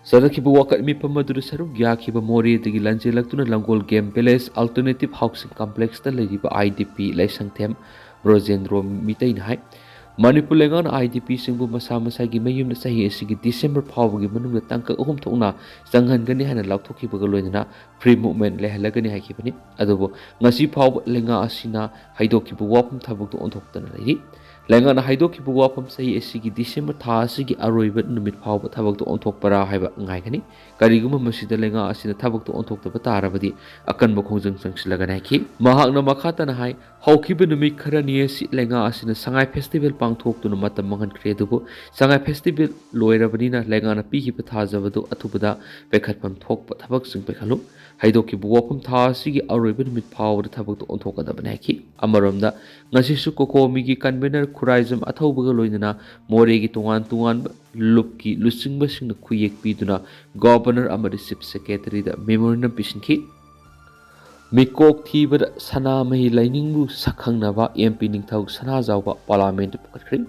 ꯆꯠꯊꯈꯤꯕ ꯋꯥꯀꯠ ꯃꯤꯐꯝ ꯑꯗꯨꯗ ꯁꯔꯨꯛ ꯌꯥꯈꯤꯕ ꯃꯣꯔꯦꯗꯒꯤ ꯂꯥꯟꯖꯦꯜꯂꯛꯇꯨꯅ ꯂꯥꯡꯒꯣꯜ ꯒꯦꯝ ꯚꯤꯂꯦꯖ Alternative Housing Complexꯇ ꯂꯩꯔꯤꯕ IDP ꯂꯩꯁꯪꯊꯦꯝ ꯕ꯭ꯔꯣꯖꯦꯟꯗ꯭ꯔꯣ ꯃꯤꯇꯩꯅ ꯍꯥꯏ, ꯃꯅꯤꯄꯨꯔ ꯂꯩꯉꯥꯛꯅ IDPꯁꯤꯡꯕꯨ ꯃꯁꯥ ꯃꯁꯥꯒꯤ ꯃꯌꯨꯝꯗ ꯆꯍꯤ ꯑꯁꯤꯒꯤ ꯗꯤꯁꯦꯝꯕꯔ ꯐꯥꯎꯕꯒꯤ ꯃꯅꯨꯡꯗ ꯇꯥꯡꯀꯛ ꯑꯍꯨꯝ ꯊꯣꯛꯅ ꯆꯪꯍꯟꯒꯅꯤ ꯍꯥꯏꯅ ꯂꯥꯎꯊꯣꯛꯈꯤꯕꯒ ꯂꯣꯏꯅꯅ free movement ꯂꯩꯍꯜꯂꯒꯅꯤ ꯍꯥꯏꯈꯤꯕꯅꯤ꯫ ꯑꯗꯨꯕꯨ ꯉꯁꯤ ꯐꯥꯎꯕ ꯂꯩꯉꯥꯛ ꯑꯁꯤꯅ ꯍꯥꯏꯗꯣꯛꯈꯤꯕ ꯋꯥꯐꯝ ꯊꯕꯛꯇꯨ ꯑꯣꯟꯊꯣꯛꯇꯅ ꯂꯩꯔꯤ꯫ ꯂꯩꯉꯥꯛꯅ ꯍꯥꯏꯗꯣꯛꯈꯤꯕ ꯋꯥꯐꯝ ꯆꯍꯤ ꯑꯁꯤꯒꯤ ꯗꯤꯁꯦꯝꯕꯔ ꯊꯥ ꯑꯁꯤꯒꯤ ꯑꯔꯣꯏꯕ ꯅꯨꯃꯤꯠ ꯐꯥꯎꯕ ꯊꯕꯛꯇꯨ ꯑꯣꯟꯊꯣꯛꯄꯔꯥ ꯍꯥꯏꯕ ꯉꯥꯏꯒꯅꯤ꯫ ꯀꯔꯤꯒꯨꯝꯕ ꯃꯁꯤꯗ ꯂꯩꯉꯥꯛ ꯑꯁꯤꯅ ꯊꯕꯛꯇꯨ ꯑꯣꯟꯊꯣꯛꯇꯕ ꯇꯥꯔꯕꯗꯤ ꯑꯀꯟꯕ ꯈꯣꯡꯖꯪ ꯆꯪꯁꯤꯜꯂꯒꯅꯤ ꯍꯥꯏꯈꯤ꯫ ꯃꯍꯥꯛꯅ ꯃꯈꯥ ꯇꯥꯅ ꯍꯥꯏ, ꯍꯧꯈꯤꯕ ꯅꯨꯃꯤꯠ ꯈꯔꯅꯤ ꯑꯁꯤ ꯂꯩꯉꯥꯛ ꯑꯁꯤꯅ ꯁꯉꯥꯏ ꯐꯦꯁꯇꯤꯚꯦꯜ ꯄꯥꯡꯊꯣꯛꯇꯨꯅ ꯃꯇꯝ ꯃꯥꯡꯍꯟꯈ꯭ꯔꯦ, ꯑꯗꯨꯕꯨ ꯁꯉꯥꯏ ꯐꯦꯁꯇꯤꯚꯦꯜ ꯂꯣꯏꯔꯕꯅꯤꯅ ꯂꯩꯉꯥꯛꯅ ꯄꯤꯈꯤꯕ ꯊꯥꯖꯕꯗꯨ ꯑꯊꯨꯕꯗ ꯄꯩꯈꯠꯐꯝ ꯊꯣꯛꯄ ꯊꯕꯛꯁꯤꯡ ꯄꯩꯈꯠꯂꯨ꯫ ꯍꯥꯏꯗꯣꯛꯈꯤꯕ ꯋꯥꯐꯝ ꯊꯥ ꯑꯁꯤꯒꯤ ꯑꯔꯣꯏꯕ ꯅꯨꯃꯤꯠ ꯐꯥꯎꯕꯗ ꯊꯕꯛꯇꯨ ꯑꯣꯟꯊꯣꯛꯀꯗꯕꯅꯤ ꯍꯥꯏꯈꯤ꯫ ꯑꯃꯔꯣꯝꯗ, ꯉꯁꯤꯁꯨ ꯀꯣꯀꯣꯃꯤꯒꯤ convener ꯈꯨꯔꯥꯏꯖꯝ ꯑꯊꯧꯕꯒ ꯂꯣꯏꯅꯅ ꯃꯣꯔꯦꯒꯤ ꯇꯣꯉꯥꯟ ꯇꯣꯉꯥꯟꯕ ꯂꯨꯞꯀꯤ ꯂꯨꯆꯤꯡꯕꯁꯤꯡꯅ ꯈꯨꯌꯦꯛ ꯄꯤꯗꯨꯅ Governor ꯑꯃꯗꯤ Chief Secretaryꯗ memorandum ꯄꯤꯁꯤꯟꯈꯤ꯫ ꯃꯤꯀꯣꯛ ꯊꯤꯕꯗ ꯁꯅꯥꯃꯍꯤ ꯂꯥꯏꯅꯤꯡꯕꯨ ꯁꯛꯈꯪꯅꯕ MP ꯅꯤꯡꯊꯧ ꯁꯅꯥꯖꯥꯎꯕ Parliamentꯇ ꯄꯨꯈꯠꯈ꯭ꯔꯦ꯫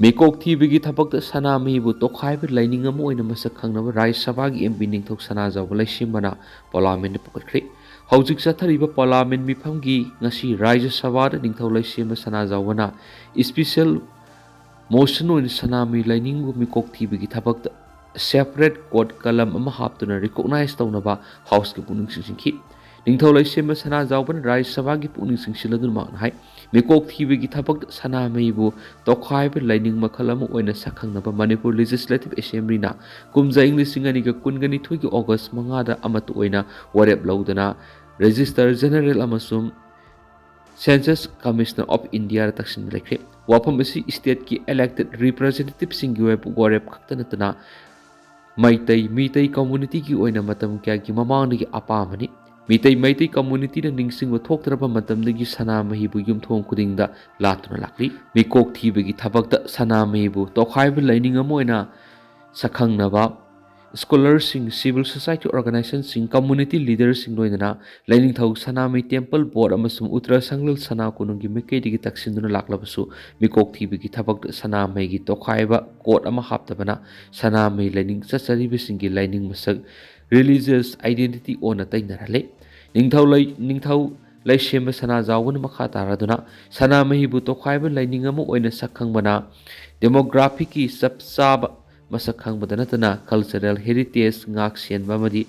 ꯃꯤꯀꯣꯛ ꯊꯤꯕꯒꯤ ꯊꯕꯛꯇ ꯁꯅꯥꯃꯍꯤꯕꯨ ꯇꯣꯈꯥꯏꯕ ꯂꯥꯏꯅꯤꯡ ꯑꯃ ꯑꯣꯏꯅ ꯃꯁꯛ ꯈꯪꯅꯕ ꯔꯥꯖ꯭ꯌ ꯁꯚꯥꯒꯤ MP ꯅꯤꯡꯊꯧ ꯁꯅꯥꯖꯥꯎꯕ ꯂꯩꯁꯦꯝꯕꯅ Parliamentꯇ ꯄꯨꯈꯠꯈ꯭ꯔꯦ꯫ ꯍꯧꯖꯤꯛ ꯆꯠꯊꯔꯤꯕ Parliament ꯃꯤꯐꯝꯒꯤ ꯉꯁꯤ ꯔꯥꯖ꯭ꯌ ꯁꯚꯥꯗ ꯅꯤꯡꯊꯧ ꯂꯩꯁꯦꯝꯕ ꯁꯅꯥꯖꯥꯎꯕꯅ special motion ꯑꯣꯏꯅ ꯁꯅꯥꯃꯍꯤ ꯂꯥꯏꯅꯤꯡꯕꯨ ꯃꯤꯀꯣꯛ ꯊꯤꯕꯒꯤ ꯊꯕꯛꯇ separate court ꯀꯂꯝ ꯑꯃ ꯍꯥꯞꯇꯨꯅ recognize ꯇꯧꯅꯕ Houseꯀꯤ ꯄꯨꯛꯅꯤꯡ ꯆꯤꯡꯁꯤꯟꯈꯤ꯫ ꯅꯤꯡꯊꯧ ꯂꯩꯁꯦꯝꯕ ꯁꯅꯥꯖꯥꯎꯕꯅ ꯔꯥꯖ꯭ꯌ ꯁꯚꯥꯒꯤ ꯄꯨꯛꯅꯤꯡ ꯆꯤꯡꯁꯤꯜꯂꯗꯨꯅ ꯃꯍꯥꯛꯅ ꯍꯥꯏ, ꯃꯤꯀꯣꯛ ꯊꯤꯕꯒꯤ ꯊꯕꯛꯇ ꯁꯅꯥꯃꯍꯤꯕꯨ ꯇꯣꯈꯥꯏꯕ ꯂꯥꯏꯅꯤꯡ ꯃꯈꯜ ꯑꯃ ꯑꯣꯏꯅ ꯁꯛꯈꯪꯅꯕ ꯃꯅꯤꯄꯨꯔ Legislative Assemblyꯅ ꯀꯨꯝꯖꯥ ꯏꯪ ꯂꯤꯁꯤꯡ ꯑꯅꯤꯒ ꯀꯨꯟꯒ ꯅꯤꯊꯣꯏꯒꯤ August ꯃꯉꯥꯗ ꯑꯃꯠꯇ ꯑꯣꯏꯅ ꯋꯥꯔꯦꯞ ꯂꯧꯗꯨꯅ Registrar General ꯑꯃꯁꯨꯡ Census Commissioner of Indiaꯗ ꯇꯛꯁꯤꯟꯕ ꯂꯩꯈ꯭ꯔꯦ꯫ ꯋꯥꯐꯝ ꯑꯁꯤ stateꯀꯤ elected representativeꯁꯤꯡꯒꯤ ꯑꯣꯏꯕ ꯋꯥꯔꯦꯞ ꯈꯛꯇ ꯅꯠꯇꯅ ꯃꯩꯇꯩ, ꯃꯤꯇꯩ communityꯒꯤ ꯑꯣꯏꯅ ꯃꯇꯝ ꯀꯌꯥꯒꯤ ꯃꯃꯥꯡꯗꯒꯤ ꯑꯄꯥꯝꯕꯅꯤ꯫ ꯃꯤꯇꯩ, ꯃꯩꯇꯩ communityꯅ ꯅꯤꯡꯁꯤꯡꯕ ꯊꯣꯛꯇ꯭ꯔꯕ ꯃꯇꯝꯗꯒꯤ ꯁꯅꯥꯃꯍꯤꯕꯨ ꯌꯨꯝꯊꯣꯡ ꯈꯨꯗꯤꯡꯗ ꯂꯥꯠꯇꯨꯅ ꯂꯥꯛꯂꯤ꯫ ꯃꯤꯀꯣꯛ ꯊꯤꯕꯒꯤ ꯊꯕꯛꯇ ꯁꯅꯥꯃꯍꯤꯕꯨ ꯇꯣꯈꯥꯏꯕ ꯂꯥꯏꯅꯤꯡ ꯑꯃ ꯑꯣꯏꯅ ꯁꯛꯈꯪꯅꯕ scholarꯁꯤꯡ, civil society organizationꯁꯤꯡ, community leaderꯁꯤꯡ ꯂꯣꯏꯅꯅ ꯂꯥꯏꯅꯤꯡꯊꯧ ꯁꯅꯥꯃꯍꯤ Temple Board ꯑꯃꯁꯨꯡ ꯎꯇ꯭ꯔ ꯁꯪꯂꯦꯜ ꯁꯅꯥ ꯀꯣꯅꯨꯡꯒꯤ ꯃꯥꯏꯀꯩꯗꯒꯤ ꯇꯛꯁꯤꯟꯗꯨꯅ ꯂꯥꯛꯂꯕꯁꯨ, ꯃꯤꯀꯣꯛ ꯊꯤꯕꯒꯤ ꯊꯕꯛꯇ ꯁꯅꯥꯃꯍꯤꯒꯤ ꯇꯣꯈꯥꯏꯕ court ꯑꯃ ꯍꯥꯞꯇꯕꯅ ꯁꯅꯥꯃꯍꯤ ꯂꯥꯏꯅꯤꯡ ꯆꯠꯆꯔꯤꯕꯁꯤꯡꯒꯤ ꯂꯥꯏꯅꯤꯡ ꯃꯁꯛ, religious identity ꯑꯣꯟꯅ ꯇꯩꯅꯔꯍꯜꯂꯦ꯫ ꯅꯤꯡꯊꯧ ꯂꯩ-, ꯅꯤꯡꯊꯧ ꯂꯩꯁꯦꯝꯕ ꯁꯅꯥꯖꯥꯎꯕꯅ ꯃꯈꯥ ꯇꯥꯔꯗꯨꯅ ꯁꯅꯥꯃꯍꯤꯕꯨ ꯇꯣꯈꯥꯏꯕ ꯂꯥꯏꯅꯤꯡ ꯑꯃ ꯑꯣꯏꯅ ꯁꯛꯈꯪꯕꯅ demographicꯀꯤ ꯆꯞ ꯆꯥꯕ ꯃꯁꯛ ꯈꯪꯕꯗ ꯅꯠꯇꯅ cultural heritage ꯉꯥꯛ ꯁꯦꯟꯕ ꯑꯃꯗꯤ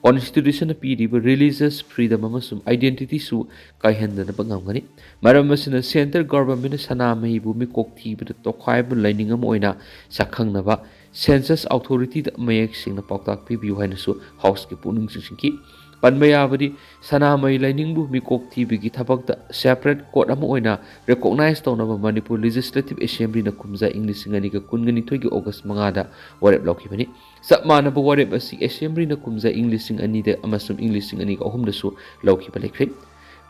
constitutionꯅ ꯄꯤꯔꯤꯕ religious freedom ꯑꯃꯁꯨꯡ identityꯁꯨ ꯀꯥꯏꯍꯟꯗꯅꯕ ꯉꯝꯒꯅꯤ꯫ ꯃꯔꯝ ꯑꯁꯤꯅ centre governmentꯅ ꯁꯅꯥꯃꯍꯤꯕꯨ ꯃꯤꯀꯣꯛ ꯊꯤꯕꯗ ꯇꯣꯈꯥꯏꯕ ꯂꯥꯏꯅꯤꯡ ꯑꯃ ꯑꯣꯏꯅ ꯁꯛꯈꯪꯅꯕ census authorityꯗ ꯃꯌꯦꯛ ꯁꯦꯡꯅ ꯄꯥꯎꯇꯥꯛ ꯄꯤꯕꯤꯌꯨ ꯍꯥꯏꯅꯁꯨ Houseꯀꯤ ꯄꯨꯛꯅꯤꯡ ꯆꯤꯡꯁꯤꯟꯈꯤ꯫ ꯄꯟꯕ ꯌꯥꯕꯗꯤ, ꯁꯅꯥꯃꯍꯤ ꯂꯥꯏꯅꯤꯡꯕꯨ ꯃꯤꯀꯣꯛ ꯊꯤꯕꯒꯤ ꯊꯕꯛꯇ separate court ꯑꯃ ꯑꯣꯏꯅ recognize ꯇꯧꯅꯕ ꯃꯅꯤꯄꯨꯔ Legislative Assemblyꯅ ꯀꯨꯝꯖꯥ ꯏꯪ ꯂꯤꯁꯤꯡ ꯑꯅꯤꯒ ꯀꯨꯟꯒ ꯅꯤꯊꯣꯏꯒꯤ August ꯃꯉꯥꯗ ꯋꯥꯔꯦꯞ ꯂꯧꯈꯤꯕꯅꯤ꯫ ꯆꯞ ꯃꯥꯟꯅꯕ ꯋꯥꯔꯦꯞ ꯑꯁꯤ Assemblyꯅ ꯀꯨꯝꯖꯥ ꯏꯪ ꯂꯤꯁꯤꯡ ꯑꯅꯤꯗ ꯑꯃꯁꯨꯡ ꯏꯪ ꯂꯤꯁꯤꯡ ꯑꯅꯤꯒ ꯑꯍꯨꯝꯗꯁꯨ ꯂꯧꯈꯤꯕ ꯂꯩꯈ꯭ꯔꯦ꯫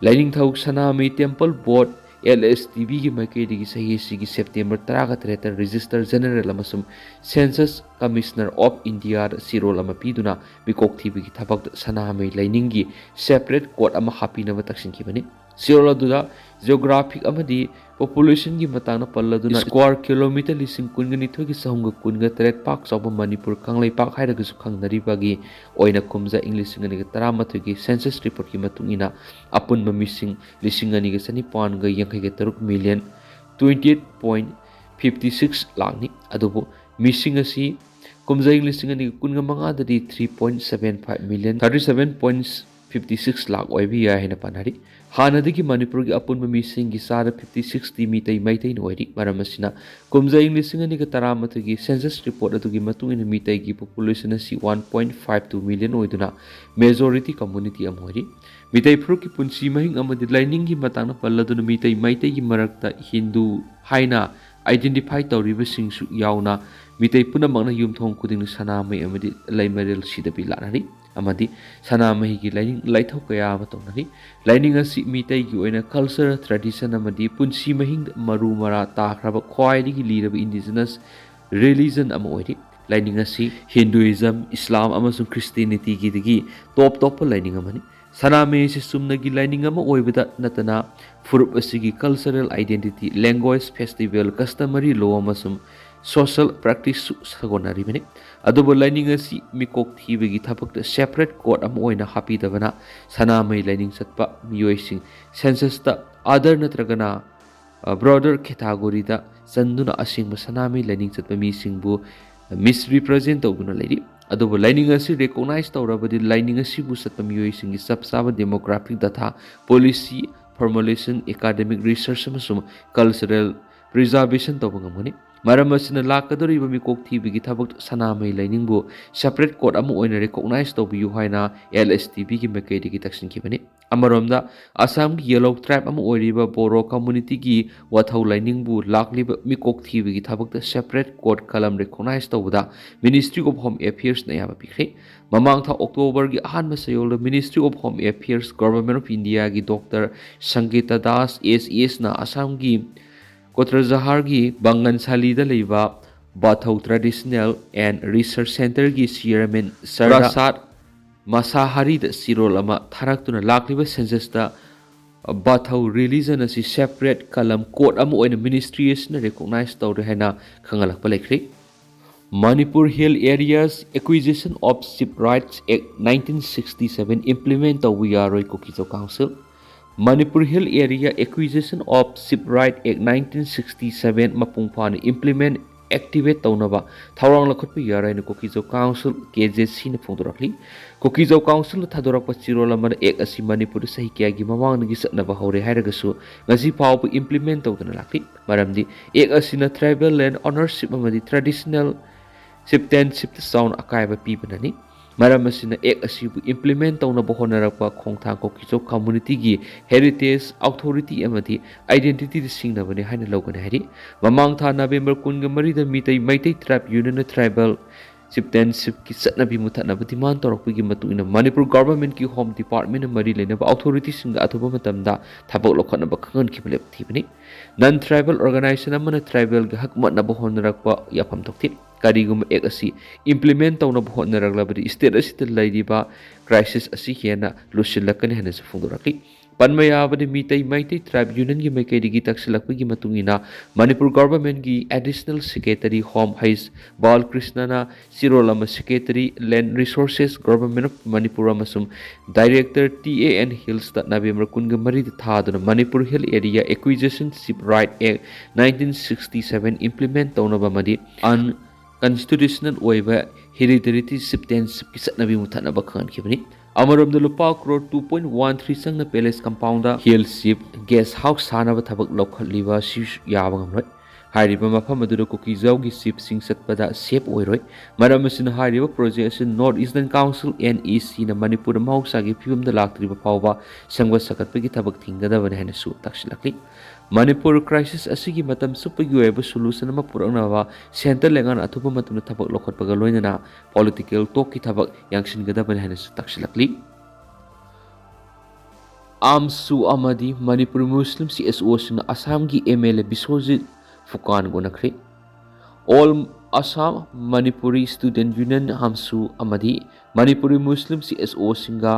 ꯂꯥꯏꯅꯤꯡꯊꯧ ꯁꯅꯥꯃꯍꯤ Temple Board, LSTBꯒꯤ ꯃꯥꯏꯀꯩꯗꯒꯤ ꯆꯍꯤ ꯑꯁꯤꯒꯤ September ꯇꯔꯥꯒ ꯇꯔꯦꯠꯇ Registrar General ꯑꯃꯁꯨꯡ Census Commissioner of Indiaꯗ ꯆꯦꯔꯣꯜ ꯑꯃ ꯄꯤꯗꯨꯅ ꯃꯤꯀꯣꯛ ꯊꯤꯕꯒꯤ ꯊꯕꯛꯇ ꯁꯅꯥꯃꯍꯤ ꯂꯥꯏꯅꯤꯡꯒꯤ separate court ꯑꯃ ꯍꯥꯞꯄꯤꯅꯕ ꯇꯛꯁꯤꯟꯈꯤꯕꯅꯤ꯫ ꯆꯦꯔꯣꯜ ꯑꯗꯨꯗ geographic ꯑꯃꯗꯤ populationꯒꯤ ꯃꯇꯥꯡꯗ ꯄꯜꯂꯗꯨꯅ square kilometre ꯂꯤꯁꯤꯡ ꯀꯨꯟꯒ ꯅꯤꯊꯣꯏꯒꯤ ꯆꯍꯨꯝꯒ ꯀꯨꯟꯒ ꯇꯔꯦꯠ ꯄꯥꯛ ꯆꯥꯎꯕ ꯃꯅꯤꯄꯨꯔ ꯀꯪꯂꯩꯄꯥꯛ ꯍꯥꯏꯔꯒꯁꯨ ꯈꯪꯅꯔꯤꯕꯒꯤ ꯑꯣꯏꯅ ꯀꯨꯝꯖꯥ ꯏꯪ ꯂꯤꯁꯤꯡ ꯑꯅꯤꯒ ꯇꯔꯥꯃꯥꯊꯣꯏꯒꯤ census reportꯀꯤ ꯃꯇꯨꯡ ꯏꯟꯅ ꯑꯄꯨꯟꯕ ꯃꯤꯁꯤꯡ ꯂꯤꯁꯤꯡ ꯑꯅꯤꯒ ꯆꯅꯤꯄꯥꯟꯒ ꯌꯥꯡꯈꯩꯒ ꯇꯔꯨꯛ million twenty eight point fifty six ꯂꯥꯛꯅꯤ꯫ ꯑꯗꯨꯕꯨ ꯃꯤꯁꯤꯡ ꯑꯁꯤ ꯀꯨꯝꯖꯥ ꯏꯪ ꯂꯤꯁꯤꯡ ꯑꯅꯤꯒ ꯀꯨꯟꯒ ꯃꯉꯥꯗꯗꯤ three point seven five million, thirty seven point fifty six ꯂꯥꯛ ꯑꯣꯏꯕ ꯌꯥꯏ ꯍꯥꯏꯅ ꯄꯥꯅꯔꯤ꯫ ꯍꯥꯟꯅꯗꯒꯤ ꯃꯅꯤꯄꯨꯔꯒꯤ ꯑꯄꯨꯟꯕ ꯃꯤꯁꯤꯡꯒꯤ ꯆꯥꯗ fifty six ꯇꯤ ꯃꯤꯇꯩ ꯃꯩꯇꯩꯅ ꯑꯣꯏꯔꯤ꯫ ꯃꯔꯝ ꯑꯁꯤꯅ ꯀꯨꯝꯖꯥ ꯏꯪ ꯂꯤꯁꯤꯡ ꯑꯅꯤꯒ ꯇꯔꯥꯃꯥꯊꯣꯏꯒꯤ census report ꯑꯗꯨꯒꯤ ꯃꯇꯨꯡ ꯏꯟꯅ ꯃꯤꯇꯩꯒꯤ population ꯑꯁꯤ one point five two million ꯑꯣꯏꯗꯨꯅ majority community ꯑꯃ ꯑꯣꯏꯔꯤ꯫ ꯃꯤꯇꯩ ꯐꯨꯔꯨꯞꯀꯤ ꯄꯨꯟꯁꯤ ꯃꯍꯤꯡ ꯑꯃꯗꯤ ꯂꯥꯏꯅꯤꯡꯒꯤ ꯃꯇꯥꯡꯗ ꯄꯜꯂꯗꯨꯅ ꯃꯤꯇꯩ ꯃꯩꯇꯩꯒꯤ ꯃꯔꯛꯇ ꯍꯤꯟꯗꯨ ꯍꯥꯏꯅ identify ꯇꯧꯔꯤꯕꯁꯤꯡꯁꯨ ꯌꯥꯎꯅ ꯃꯤꯇꯩ ꯄꯨꯝꯅꯃꯛꯅ ꯌꯨꯝꯊꯣꯡ ꯈꯨꯗꯤꯡꯗ ꯁꯅꯥꯃꯍꯤ ꯑꯃꯗꯤ ꯂꯩꯃꯔꯦꯜ ꯁꯤꯗꯕꯤ ꯂꯥꯠꯅꯔꯤ ꯑꯃꯗꯤ ꯁꯅꯥꯃꯍꯤꯒꯤ ꯂꯥꯏꯅꯤꯡ ꯂꯥꯏꯊꯧ ꯀꯌꯥ ꯑꯃ ꯇꯧꯅꯔꯤ꯫ ꯂꯥꯏꯅꯤꯡ ꯑꯁꯤ ꯃꯤꯇꯩꯒꯤ ꯑꯣꯏꯅ culture, tradition ꯑꯃꯗꯤ ꯄꯨꯟꯁꯤ ꯃꯍꯤꯡꯗ ꯃꯔꯨ ꯃꯔꯥ ꯇꯥꯈ꯭ꯔꯕ ꯈ꯭ꯋꯥꯏꯗꯒꯤ ꯂꯤꯔꯕ indigenous religion ꯑꯃ ꯑꯣꯏꯔꯤ꯫ ꯂꯥꯏꯅꯤꯡ ꯑꯁꯤ Hinduism, Islam ꯑꯃꯁꯨꯡ Christianityꯒꯤꯗꯒꯤ ꯇꯣꯞ ꯇꯣꯞꯄ ꯂꯥꯏꯅꯤꯡ ꯑꯃꯅꯤ꯫ ꯁꯅꯥꯃꯍꯤ ꯑꯁꯤ ꯆꯨꯝꯅꯒꯤ ꯂꯥꯏꯅꯤꯡ ꯑꯃ ꯑꯣꯏꯕꯗ ꯅꯠꯇꯅ ꯐꯨꯔꯨꯞ ꯑꯁꯤꯒꯤ cultural identity, language, festival, customary law ꯑꯃꯁꯨꯡ social practiceꯁꯨ ꯁꯥꯒꯣꯟꯅꯔꯤꯕꯅꯤ꯫ ꯑꯗꯨꯕꯨ ꯂꯥꯏꯅꯤꯡ ꯑꯁꯤ ꯃꯤꯀꯣꯛ ꯊꯤꯕꯒꯤ ꯊꯕꯛꯇ separate code ꯑꯃ ꯑꯣꯏꯅ ꯍꯥꯞꯄꯤꯗꯕꯅ ꯁꯅꯥꯃꯍꯤ ꯂꯥꯏꯅꯤꯡ ꯆꯠꯄ ꯃꯤꯑꯣꯏꯁꯤꯡ censusꯇ Other ꯅꯠꯇ꯭ꯔꯒꯅ ꯕ꯭ꯔꯣꯗꯔ ꯀꯦꯇꯥꯒꯣꯔꯤꯗ ꯆꯟꯗꯨꯅ ꯑꯁꯦꯡꯕ ꯁꯅꯥꯃꯍꯤ ꯂꯥꯏꯅꯤꯡ ꯆꯠꯄ ꯃꯤꯁꯤꯡꯕꯨ ꯃꯤꯁꯔꯤꯄ꯭ꯔꯖꯦꯟ ꯇꯧꯗꯨꯅ ꯂꯩꯔꯤ꯫ ꯑꯗꯨꯕꯨ ꯂꯥꯏꯅꯤꯡ ꯑꯁꯤ ꯔꯤꯀꯣꯛꯅꯥꯏꯖ ꯇꯧꯔꯕꯗꯤ ꯂꯥꯏꯅꯤꯡ ꯑꯁꯤꯕꯨ ꯆꯠꯄ ꯃꯤꯑꯣꯏꯁꯤꯡꯒꯤ ꯆꯞ ꯆꯥꯕ demographic data, policy formulation, academic research ꯑꯃꯁꯨꯡ cultural preservation ꯇꯧꯕ ꯉꯝꯒꯅꯤ꯫ ꯃꯔꯝ ꯑꯁꯤꯅ ꯂꯥꯛꯀꯗꯧꯔꯤꯕ ꯃꯤꯀꯣꯛ ꯊꯤꯕꯒꯤ ꯊꯕꯛꯇ ꯁꯅꯥꯃꯍꯤ ꯂꯥꯏꯅꯤꯡꯕꯨ separate code ꯑꯃ ꯑꯣꯏꯅ ꯔꯤꯀꯣꯛꯅꯥꯏꯖ ꯇꯧꯕꯤꯌꯨ ꯍꯥꯏꯅ ꯑꯦꯜ ꯑꯦꯁ ꯇꯤ ꯕꯤꯒꯤ ꯃꯥꯏꯀꯩꯗꯒꯤ ꯇꯛꯁꯤꯟꯈꯤꯕꯅꯤ꯫ ꯑꯃꯔꯣꯝꯗ ꯑꯁꯥꯝꯒꯤ ꯌꯦꯂꯧ ꯇ꯭ꯔꯥꯏꯕ ꯑꯃ ꯑꯣꯏꯔꯤꯕ ꯕꯣꯔꯣ ꯀꯝꯃꯨꯅꯤꯇꯤꯒꯤ ꯋꯥꯊꯧ ꯂꯥꯏꯅꯤꯡꯕꯨ ꯂꯥꯛꯂꯤꯕ ꯃꯤꯀꯣꯛ ꯊꯤꯕꯒꯤ ꯊꯕꯛꯇ separate code ꯀꯂꯝ ꯔꯤꯀꯣꯛꯅꯥꯏꯖ ꯇꯧꯕꯗ Ministry of Home Affairsꯅ ꯑꯌꯥꯕ ꯄꯤꯈ꯭ꯔꯦ꯫ ꯃꯃꯥꯡ ꯊꯥ ꯑꯣꯛꯇꯣꯕꯔꯒꯤ ꯑꯍꯥꯟꯕ ꯆꯌꯣꯜꯗ Ministry of Home Affairs, Government of Indiaꯒꯤ ꯗꯣꯛꯇꯔ ꯁꯪꯒꯤꯇꯥ ꯗꯥꯁ ꯑꯦꯁ ꯑꯦꯁꯅ ꯑꯁꯥꯝꯒꯤ ꯀꯣꯇ꯭ꯔꯖꯍꯥꯔꯒꯤ ꯕꯪꯒꯟꯁꯥꯂꯤꯗ ꯂꯩꯕ ꯕꯥꯊꯧ Traditional and Research Centreꯒꯤ ꯆꯤꯌꯔꯃꯦꯟ ꯁꯔꯗꯥ ꯄ꯭ꯔꯁꯥꯗ ꯃꯁꯥꯍꯥꯔꯤꯗ ꯆꯤꯔꯣꯜ ꯑꯃ ꯊꯥꯔꯛꯇꯨꯅ ꯂꯥꯛꯂꯤꯕ censusꯇ ꯕꯥꯊꯧ religion ꯑꯁꯤ separate ꯀꯂꯝ code ꯑꯃ ꯑꯣꯏꯅ ministry ꯑꯁꯤꯅ ꯔꯤꯀꯣꯛꯅꯥꯏꯖ ꯇꯧꯔꯦ ꯍꯥꯏꯅ ꯈꯪꯍꯜꯂꯛꯄ ꯂꯩꯈ꯭ꯔꯦ꯫ Manipur Hill Areas Acquisition of Separate Rights Act nineteen sixty seven implement ꯇꯧꯕ ꯌꯥꯔꯣꯏ, ꯀꯨꯀꯤ-ꯆꯣ council. Manipur Hill Area Acquisition of Separate Rights Act nineteen sixty seven ꯃꯄꯨꯡ ꯐꯥꯅ implement ꯑꯦꯛꯇꯤꯚꯦꯠ ꯇꯧꯅꯕ ꯊꯧꯔꯥꯡ ꯂꯧꯈꯠꯄ ꯌꯥꯔꯣꯏ ꯍꯥꯏꯅ ꯀꯨꯀꯤꯖꯧ ꯀꯥꯎꯟꯁꯤꯜ, ꯀꯦ ꯖꯦ ꯁꯤꯅ ꯐꯣꯡꯗꯣꯔꯛꯂꯤ꯫ ꯀꯨꯀꯤꯖꯧ ꯀꯥꯎꯟꯁꯤꯜꯅ ꯊꯥꯗꯣꯔꯛꯄ ꯆꯦꯔꯣꯜ ꯑꯃꯅ ꯑꯦꯛ ꯑꯁꯤ ꯃꯅꯤꯄꯨꯔꯗ ꯆꯍꯤ ꯀꯌꯥꯒꯤ ꯃꯃꯥꯡꯗꯒꯤ ꯆꯠꯅꯕ ꯍꯧꯔꯦ ꯍꯥꯏꯔꯒꯁꯨ ꯉꯁꯤ ꯐꯥꯎꯕ ꯏꯝꯄ꯭ꯂꯤꯃꯦꯟ ꯇꯧꯗꯨꯅ ꯂꯥꯛꯂꯤ꯫ ꯃꯔꯝꯗꯤ ꯑꯦꯛ ꯑꯁꯤꯅ ꯇ꯭ꯔꯥꯏꯕꯦꯜ ꯂꯦꯟ ꯑꯣꯅꯔꯁꯤꯞ ꯑꯃꯗꯤ ꯇ꯭ꯔꯦꯗꯤꯁꯅꯦꯜ ꯆꯤꯞꯇꯦꯟꯁꯤꯞꯇ ꯆꯥꯎꯅ ꯑꯀꯥꯏꯕ ꯄꯤꯕꯅꯅꯤ꯫ ꯃꯔꯝ ꯑꯁꯤꯅ ꯑꯦꯛ ꯑꯁꯤꯕꯨ ꯏꯝꯄ꯭ꯂꯤꯃꯦꯟ ꯇꯧꯅꯕ ꯍꯣꯠꯅꯔꯛꯄ ꯈꯣꯡꯊꯥꯡ ꯀꯣꯀꯤꯆꯧ ꯀꯝꯃꯨꯅꯤꯇꯤꯒꯤ ꯍꯦꯔꯤꯇꯦꯖ, ꯑꯣꯊꯣꯔꯤꯇꯤ ꯑꯃꯗꯤ ꯑꯥꯏꯗꯦꯟꯇꯤꯇꯤꯗ ꯁꯤꯡꯅꯕꯅꯤ ꯍꯥꯏꯅ ꯂꯧꯒꯅꯤ ꯍꯥꯏꯔꯤ꯫ ꯃꯃꯥꯡ ꯊꯥ ꯅꯕꯦꯝꯕꯔ ꯀꯨꯟꯒ ꯃꯔꯤꯗ ꯃꯤꯇꯩ, ꯃꯩꯇꯩ ꯇ꯭ꯔꯥꯏꯕ ꯌꯨꯅꯤꯌꯟꯅ ꯇ꯭ꯔꯥꯏꯕꯦꯜ ꯆꯤꯞꯇꯦꯟꯁꯤꯞꯀꯤ ꯆꯠꯅꯕꯤ ꯃꯨꯊꯠꯅꯕ ꯗꯤꯃꯥꯟ ꯇꯧꯔꯛꯄꯒꯤ ꯃꯇꯨꯡ ꯏꯟꯅ ꯃꯅꯤꯄꯨꯔ ꯒꯚꯔꯟꯃꯦꯟꯠꯀꯤ ꯍꯣꯝ ꯗꯤꯄꯥꯔꯠꯃꯦꯟꯠꯅ ꯃꯔꯤ ꯂꯩꯅꯕ ꯑꯣꯊꯣꯔꯤꯇꯤꯁꯤꯡꯗ ꯑꯊꯨꯕ ꯃꯇꯝꯗ ꯊꯕꯛ ꯂꯧꯈꯠꯅꯕ ꯈꯪꯍꯟꯈꯤꯕ ꯂꯦꯞꯊꯤꯕꯅꯤ꯫ ꯅꯟ ꯇ꯭ꯔꯥꯏꯕꯦꯜ ꯑꯣꯔꯒꯅꯥꯏꯖꯦꯁꯟ ꯑꯃꯅ ꯇ꯭ꯔꯥꯏꯕꯦꯜꯒꯤ ꯍꯛ ꯃꯠꯅꯕ ꯍꯣꯠꯅꯔꯛꯄ ꯌꯥꯐꯝ ꯊꯣꯛꯇꯦ꯫ ꯀꯔꯤꯒꯨꯝꯕ ꯑꯦꯛ ꯑꯁꯤ ꯏꯝꯄ꯭ꯂꯤꯃꯦꯟꯠ ꯇꯧꯅꯕ ꯍꯣꯠꯅꯔꯛꯂꯕꯗꯤ ꯁ꯭ꯇꯦꯠ ꯑꯁꯤꯗ ꯂꯩꯔꯤꯕ ꯀ꯭ꯔꯥꯏꯁꯤꯁ ꯑꯁꯤ ꯍꯦꯟꯅ ꯂꯨꯁꯤꯜꯂꯛꯀꯅꯤ ꯍꯥꯏꯅꯁꯨ ꯐꯣꯡꯗꯣꯔꯛꯂꯤ꯫ ꯄꯟꯕ ꯌꯥꯕꯗꯤ ꯃꯤꯇꯩ, ꯃꯩꯇꯩ ꯇ꯭ꯔꯥꯏꯕ ꯌꯨꯅꯤꯌꯟꯒꯤ ꯃꯥꯏꯀꯩꯗꯒꯤ ꯇꯛꯁꯤꯜꯂꯛꯄꯒꯤ ꯃꯇꯨꯡ ꯏꯟꯅ ꯃꯅꯤꯄꯨꯔ ꯒꯚꯔꯟꯃꯦꯟꯠꯀꯤ ꯑꯦꯗꯤꯁꯅꯦꯜ ꯁꯦꯀ꯭ꯔꯦꯇꯔꯤ ꯍꯣꯝ ꯍꯩꯁ ꯕꯥꯂꯀ꯭ꯔꯤꯁꯅꯅ ꯆꯦꯔꯣꯜ ꯑꯃ secretary land resources government of Manipur ꯑꯃꯁꯨꯡ ꯗꯥꯏꯔꯦꯛꯇꯔ ꯇꯤ ꯑꯦ ꯑꯦꯟ ꯍꯤꯜꯁꯇ ꯅꯕꯦꯝꯕꯔ ꯀꯨꯟꯒ ꯃꯔꯤꯗ ꯊꯥꯗꯨꯅ Manipur hill area acquisition chief right act nineteen sixty seven implement ꯇꯧꯅꯕ ꯑꯃꯗꯤ ꯑꯟ ꯀꯟꯁꯇꯤꯇ꯭ꯌꯨꯁꯅꯦꯜ ꯑꯣꯏꯕ ꯍꯦꯔꯤꯗꯤꯇꯤ ꯆꯤꯞꯇꯦꯟꯁꯤꯞꯀꯤ ꯆꯠꯅꯕꯤ ꯃꯨꯊꯠꯅꯕ ꯈꯪꯍꯟꯈꯤꯕꯅꯤ꯫ ꯑꯃꯔꯣꯝꯗ ꯂꯨꯄꯥ crore two point one three ꯆꯪꯅ palace compound hill chief guest house ꯁꯥꯅꯕ ꯊꯕꯛ ꯂꯧꯈꯠꯂꯤꯕ ꯑꯁꯤ ꯌꯥꯕ ꯉꯝꯂꯣꯏ꯫ ꯍꯥꯏꯔꯤꯕ ꯃꯐꯝ ꯑꯗꯨꯗ ꯀꯨꯀꯤꯖꯥꯎꯒꯤ ꯆꯤꯞꯁꯤꯡ ꯆꯠꯄꯗ ꯁꯦꯐ ꯑꯣꯏꯔꯣꯏ꯫ ꯃꯔꯝ ꯑꯁꯤꯅ ꯍꯥꯏꯔꯤꯕ ꯄ꯭ꯔꯣꯖꯦꯛ ꯑꯁꯤ north eastern council, N E ꯁꯤꯅ ꯃꯅꯤꯄꯨꯔꯗ ꯃꯍꯧꯁꯥꯒꯤ ꯐꯤꯕꯝꯗ ꯂꯥꯛꯇ꯭ꯔꯤꯕ ꯐꯥꯎꯕ ꯁꯦꯝꯒꯠ ꯁꯥꯒꯠꯄꯒꯤ ꯊꯕꯛ ꯊꯤꯡꯒꯗꯕꯅꯤ ꯍꯥꯏꯅꯁꯨ ꯇꯛꯁꯤꯜꯂꯛꯂꯤ꯫ ꯃꯅꯤꯄꯨꯔ ꯀ꯭ꯔꯥꯏꯁꯤꯁ ꯑꯁꯤꯒꯤ ꯃꯇꯝ ꯆꯨꯞꯄꯒꯤ ꯑꯣꯏꯕ ꯁꯣꯂꯨꯁꯟ ꯑꯃ ꯄꯨꯔꯛꯅꯕ ꯁꯦꯟꯇꯔ ꯂꯩꯉꯥꯛꯅ ꯑꯊꯨꯕ ꯃꯇꯝꯗ ꯊꯕꯛ ꯂꯧꯈꯠꯄꯒ ꯂꯣꯏꯅꯅ ꯄꯣꯂꯤꯇꯤꯀꯦꯜ ꯇꯣꯛꯀꯤ ꯊꯕꯛ ꯌꯥꯡꯁꯤꯟꯒꯗꯕꯅꯤ ꯍꯥꯏꯅꯁꯨ ꯇꯛꯁꯤꯜꯂꯛꯂꯤ꯫ ꯑꯥꯝꯁꯨ ꯑꯃꯗꯤ ꯃꯅꯤꯄꯨꯔꯤ ꯃꯨꯁꯂꯤꯝ ꯁꯤ ꯑꯦꯁ ꯑꯣꯁꯤꯡꯅ ꯑꯁꯥꯝꯒꯤ ꯑꯦꯝ ꯑꯦꯜ ꯑꯦ ꯕꯤꯁ꯭ꯋꯖꯤꯠ ꯐꯨꯀꯥꯟꯒ ꯎꯅꯈ꯭ꯔꯦ꯫ All Assam Manipuri student union, AAMSU, ꯑꯃꯗꯤ ꯃꯅꯤꯄꯨꯔꯤ ꯃꯨꯁꯂꯤꯝ ꯁꯤ ꯑꯦꯁ ꯑꯣꯁꯤꯡꯒ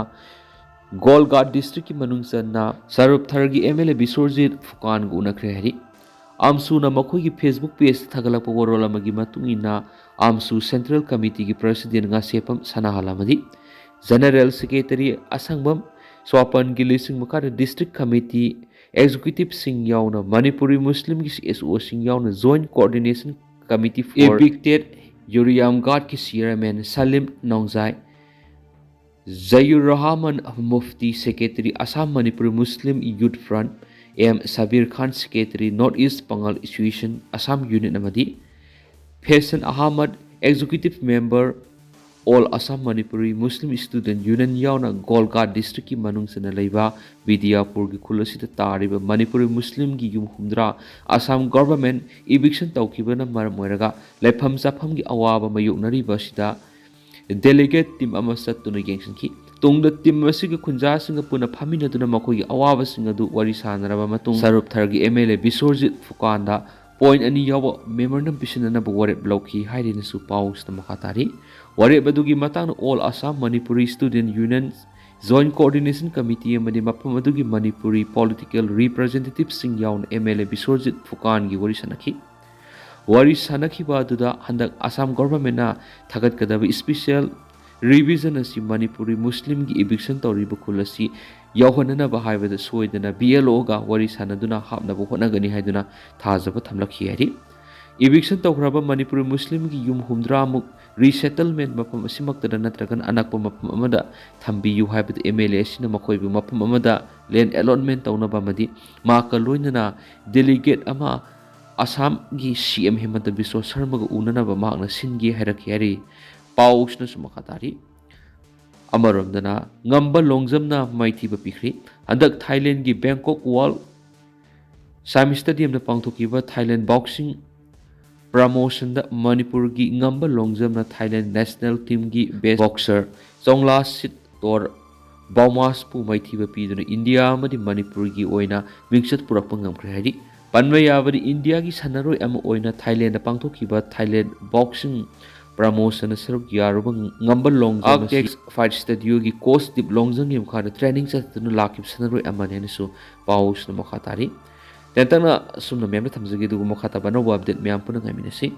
ꯒꯣꯜꯒꯥꯠ ꯗꯤꯁꯇ꯭ꯔꯤꯛꯀꯤ ꯃꯅꯨꯡ ꯆꯟꯅ ꯁꯔꯨꯞꯊꯔꯒꯤ ꯑꯦꯝ ꯑꯦꯜ ꯑꯦ ꯕꯤꯁ꯭ꯋꯖꯤꯠ ꯐꯨꯀꯥꯟꯒ ꯎꯅꯈ꯭ꯔꯦ ꯍꯥꯏꯔꯤ꯫ ꯑꯥꯝꯁꯨꯅ ꯃꯈꯣꯏꯒꯤ ꯐꯦꯁꯕꯨꯛ ꯄꯦꯖꯇ ꯊꯥꯒꯠꯂꯛꯄ ꯋꯥꯔꯣꯜ ꯑꯃꯒꯤ ꯃꯇꯨꯡ ꯏꯟꯅ, ꯑꯥꯝꯁꯨ ꯁꯦꯟꯇ꯭ꯔꯦꯜ ꯀꯃꯤꯇꯤꯒꯤ ꯄ꯭ꯔꯁꯤꯗꯦꯟꯠ ꯉꯥꯁꯦꯞꯐꯝ ꯁꯅꯥꯍꯜ ꯑꯃꯗꯤ ꯖꯦꯅꯔꯦꯜ ꯁꯦꯀ꯭ꯔꯦꯇꯔꯤ ꯑꯁꯪꯕꯝ ꯁ꯭ꯋꯥꯄꯟꯒꯤ ꯂꯨꯆꯤꯡ ꯃꯈꯥꯗ ꯗꯤꯁꯇ꯭ꯔꯤꯛ ꯀꯃꯤꯇꯤ ꯑꯦꯛꯖꯤꯀ꯭ꯌꯨꯇꯤꯚꯁꯤꯡ ꯌꯥꯎꯅ ꯃꯅꯤꯄꯨꯔꯤ ꯃꯨꯁꯂꯤꯝꯒꯤ ꯁꯤ ꯑꯦꯁ ꯑꯣꯁꯤꯡ ꯌꯥꯎꯅ joint coordination Committee for Evicted Yuriamghat ki Chairman Salim Nongjai, Zayur Rahman Mufti Secretary Assam Manipuri Muslim Youth Front, M Sabir Khan Secretary North East Pangal Association Assam Unit ꯑꯃꯗꯤ Faisal Ahmad Executive Member All Assam Manipuri Muslim Student Union ꯌꯥꯎꯅ ꯒꯣꯜꯒꯥ ꯗꯤꯁꯇ꯭ꯔꯤꯛꯀꯤ ꯃꯅꯨꯡ ꯆꯟꯅ ꯂꯩꯕ ꯕꯤꯗꯤꯌꯥꯄꯨꯔꯒꯤ ꯈꯨꯜ ꯑꯁꯤꯗ ꯇꯥꯔꯤꯕ ꯃꯅꯤꯄꯨꯔꯤ ꯃꯨꯁꯂꯤꯝꯒꯤ ꯌꯨꯝ ꯍꯨꯝꯗ꯭ꯔꯥ ꯑꯁꯥꯝ ꯒꯣꯚꯔꯟꯃꯦꯟꯠ ꯏꯚꯤꯛꯁꯟ ꯇꯧꯈꯤꯕꯅ ꯃꯔꯝ ꯑꯣꯏꯔꯒ ꯂꯩꯐꯝ ꯆꯥꯐꯝꯒꯤ ꯑꯋꯥꯕ ꯃꯥꯌꯣꯛꯅꯔꯤꯕ ꯑꯁꯤꯗ ꯗꯦꯂꯤꯒꯦꯠ ꯇꯤꯝ ꯑꯃ ꯆꯠꯇꯨꯅ ꯌꯦꯡꯁꯤꯟꯈꯤ꯫ ꯇꯨꯡꯗ ꯇꯤꯝ ꯑꯁꯤꯒꯤ ꯈꯨꯟꯖꯥꯁꯤꯡꯒ ꯄꯨꯟꯅ ꯐꯝꯃꯤꯟꯅꯗꯨꯅ ꯃꯈꯣꯏꯒꯤ ꯑꯋꯥꯕꯁꯤꯡ ꯑꯗꯨ ꯋꯥꯔꯤ ꯁꯥꯅꯔꯕ ꯃꯇꯨꯡ ꯁꯔꯨꯞꯊꯔꯒꯤ ꯑꯦꯝ ꯑꯦꯜ ꯑꯦ ꯕꯤꯁ꯭ꯋꯔꯖꯤꯠ ꯐꯨꯀꯥꯟꯗ ꯄꯣꯏꯟꯠ ꯑꯅꯤ ꯌꯥꯎꯕ ꯃꯦꯃꯣꯔꯦꯟꯗꯝ ꯄꯤꯁꯤꯟꯅꯅꯕ ꯋꯥꯔꯦꯞ ꯂꯧꯈꯤ ꯍꯥꯏꯔꯤꯅꯁꯨ ꯄꯥꯎꯁꯤꯗ ꯃꯈꯥ ꯇꯥꯔꯤ꯫ ꯋꯥꯔꯦꯞ ꯑꯗꯨꯒꯤ ꯃꯇꯥꯡꯗ all Assam Manipuri student union joint coordination committee ꯑꯃꯗꯤ ꯃꯐꯝ ꯑꯗꯨꯒꯤ ꯃꯅꯤꯄꯨꯔꯤ ꯄꯣꯂꯤꯇꯤꯀꯦꯜ ꯔꯤꯄ꯭ꯔꯖꯦꯟꯇꯦꯇꯤꯚꯁꯤꯡ ꯌꯥꯎꯅ ꯑꯦꯝ ꯑꯦꯜ ꯑꯦ ꯕꯤꯁ꯭ꯋꯔꯖꯤꯠ ꯐꯨꯀꯥꯟꯒꯤ ꯋꯥꯔꯤ ꯁꯥꯟꯅꯈꯤ꯫ ꯋꯥꯔꯤ ꯁꯥꯟꯅꯈꯤꯕ ꯑꯗꯨꯗ ꯍꯟꯗꯛ ꯑꯁꯥꯝ ꯒꯣꯚꯔꯟꯃꯦꯟꯠꯅ ꯊꯥꯒꯠꯀꯗꯕ ꯁ꯭ꯄꯦꯁꯤꯌꯦꯜ ꯔꯤꯚꯤꯖꯟ ꯑꯁꯤ ꯃꯅꯤꯄꯨꯔꯤ ꯃꯨꯁꯂꯤꯝꯒꯤ ꯏꯚꯤꯛꯁꯟ ꯇꯧꯔꯤꯕ ꯈꯨꯜ ꯑꯁꯤ ꯌꯥꯎꯍꯟꯅꯅꯕ ꯍꯥꯏꯕꯗ ꯁꯣꯏꯗꯅ ꯕꯤ ꯑꯦꯜ ꯑꯣꯒ ꯋꯥꯔꯤ ꯁꯥꯟꯅꯗꯨꯅ ꯍꯥꯞꯅꯕ ꯍꯣꯠꯅꯒꯅꯤ ꯍꯥꯏꯗꯨꯅ ꯊꯥꯖꯕ ꯊꯝꯂꯛꯈꯤ ꯍꯥꯏꯔꯤ꯫ ꯏꯚꯤꯛꯁꯟ ꯇꯧꯈ꯭ꯔꯕ ꯃꯅꯤꯄꯨꯔꯤ ꯃꯨꯁꯂꯤꯝꯒꯤ ꯌꯨꯝ ꯍꯨꯝꯗ꯭ꯔꯥꯃꯨꯛ ꯔꯤꯁꯦꯇꯜꯃꯦꯟꯠ ꯃꯐꯝ ꯑꯁꯤꯃꯛꯇꯗ ꯅꯠꯇ꯭ꯔꯒꯅ ꯑꯅꯛꯄ ꯃꯐꯝ ꯑꯃꯗ ꯊꯝꯕꯤꯌꯨ ꯍꯥꯏꯕꯗ ꯑꯦꯝ ꯑꯦꯜ ꯑꯦ ꯑꯁꯤꯅ ꯃꯈꯣꯏꯕꯨ ꯃꯐꯝ ꯑꯃꯗ ꯂꯦꯟ ꯑꯦꯂꯣꯠꯃꯦꯟꯠ ꯇꯧꯅꯕ ꯑꯃꯗꯤ ꯃꯍꯥꯛꯀ ꯂꯣꯏꯅꯅ ꯗꯦꯂꯤꯒꯦꯠ ꯑꯃ ꯑꯁꯥꯝꯒꯤ ꯁꯤ ꯑꯦꯝ ꯍꯤꯃꯟꯇ ꯕꯤꯁ꯭ꯋ ꯁꯔꯃꯒ ꯎꯅꯅꯕ ꯃꯍꯥꯛꯅ ꯁꯤꯟꯒꯦ ꯍꯥꯏꯔꯛꯈꯤ ꯍꯥꯏꯔꯤ꯫ ꯄꯥꯎꯁꯤꯅꯁꯨ ꯃꯈꯥ ꯇꯥꯔꯤ꯫ ꯑꯃꯔꯣꯝꯗꯅ ꯉꯝꯕ ꯂꯣꯡꯖꯝꯅ ꯃꯥꯏꯊꯤꯕ ꯄꯤꯈ꯭ꯔꯤ꯫ ꯍꯟꯗꯛ ꯊꯥꯏꯂꯦꯟꯒꯤ ꯕꯦꯡꯀꯣꯛ ꯋꯥꯔꯜ ꯁꯥꯏꯝ ꯁ꯭ꯇꯦꯗꯤꯌꯝꯗ ꯄꯥꯡꯊꯣꯛꯈꯤꯕ ꯊꯥꯏꯂꯦꯟ ꯕꯣꯛꯁꯤꯡ ꯄ꯭ꯔꯃꯣꯁꯟꯗ ꯃꯅꯤꯄꯨꯔꯒꯤ ꯉꯝꯕ ꯂꯣꯡꯖꯝꯅ ꯊꯥꯏꯂꯦꯟ ꯅꯦꯁꯅꯦꯜ ꯇꯤꯝꯒꯤ ꯕꯦꯁ꯭ꯠ ꯕꯣꯛꯁꯔ ꯆꯣꯡꯂꯥꯁꯤꯠ ꯇꯣꯔ ꯕꯥꯎꯃꯥꯁꯄꯨ ꯃꯥꯏꯊꯤꯕ ꯄꯤꯗꯨꯅ ꯏꯟꯗꯤꯌꯥ ꯑꯃꯗꯤ ꯃꯅꯤꯄꯨꯔꯒꯤ ꯑꯣꯏꯅ ꯃꯤꯡꯆꯠ ꯄꯨꯔꯛꯄ ꯉꯝꯈ꯭ꯔꯦ ꯍꯥꯏꯔꯤ꯫ ꯄꯟꯕ ꯌꯥꯕꯗꯤ ꯏꯟꯗꯤꯌꯥꯒꯤ ꯁꯥꯟꯅꯔꯣꯏ ꯑꯃ ꯑꯣꯏꯅ ꯊꯥꯏꯂꯦꯟꯗ ꯄꯥꯡꯊꯣꯛꯈꯤꯕ ꯊꯥꯏꯂꯦꯟ ꯕꯣꯛꯁꯤꯡ ꯄ꯭ꯔꯃꯣꯁꯟꯗ ꯁꯔꯨꯛ ꯌꯥꯔꯨꯕ ꯉꯝꯕ ꯂꯣꯡꯖꯝ ꯑꯁꯤ ꯑꯥꯔꯛꯇꯦꯛꯁ ꯐꯥꯏꯠ ꯁ꯭ꯇꯨꯗꯤꯑꯣꯒꯤ ꯀꯣꯆ ꯗꯤꯞ ꯂꯣꯡꯖꯝꯒꯤ ꯃꯈꯥꯗ ꯇ꯭ꯔꯦꯅꯤꯡ ꯆꯠꯇꯨꯅ ꯂꯥꯛꯈꯤꯕ ꯁꯥꯟꯅꯔꯣꯏ ꯑꯃꯅꯤ ꯍꯥꯏꯅꯁꯨ ꯄꯥꯎꯁꯤꯅ ꯃꯈꯥ ꯇꯥꯔꯤ꯫ ꯇꯦꯟꯇꯛꯅ ꯑꯁꯨꯝꯅ ꯃꯌꯥꯝꯗ ꯊꯝꯖꯒꯦ, ꯑꯗꯨꯒ ꯃꯈꯥ ꯇꯥꯕ ꯑꯅꯧꯕ ꯑꯞꯗꯦꯠ ꯃꯌꯥꯝ ꯄꯨꯟꯅ ꯉꯥꯏꯃꯤꯟꯅꯁꯤ꯫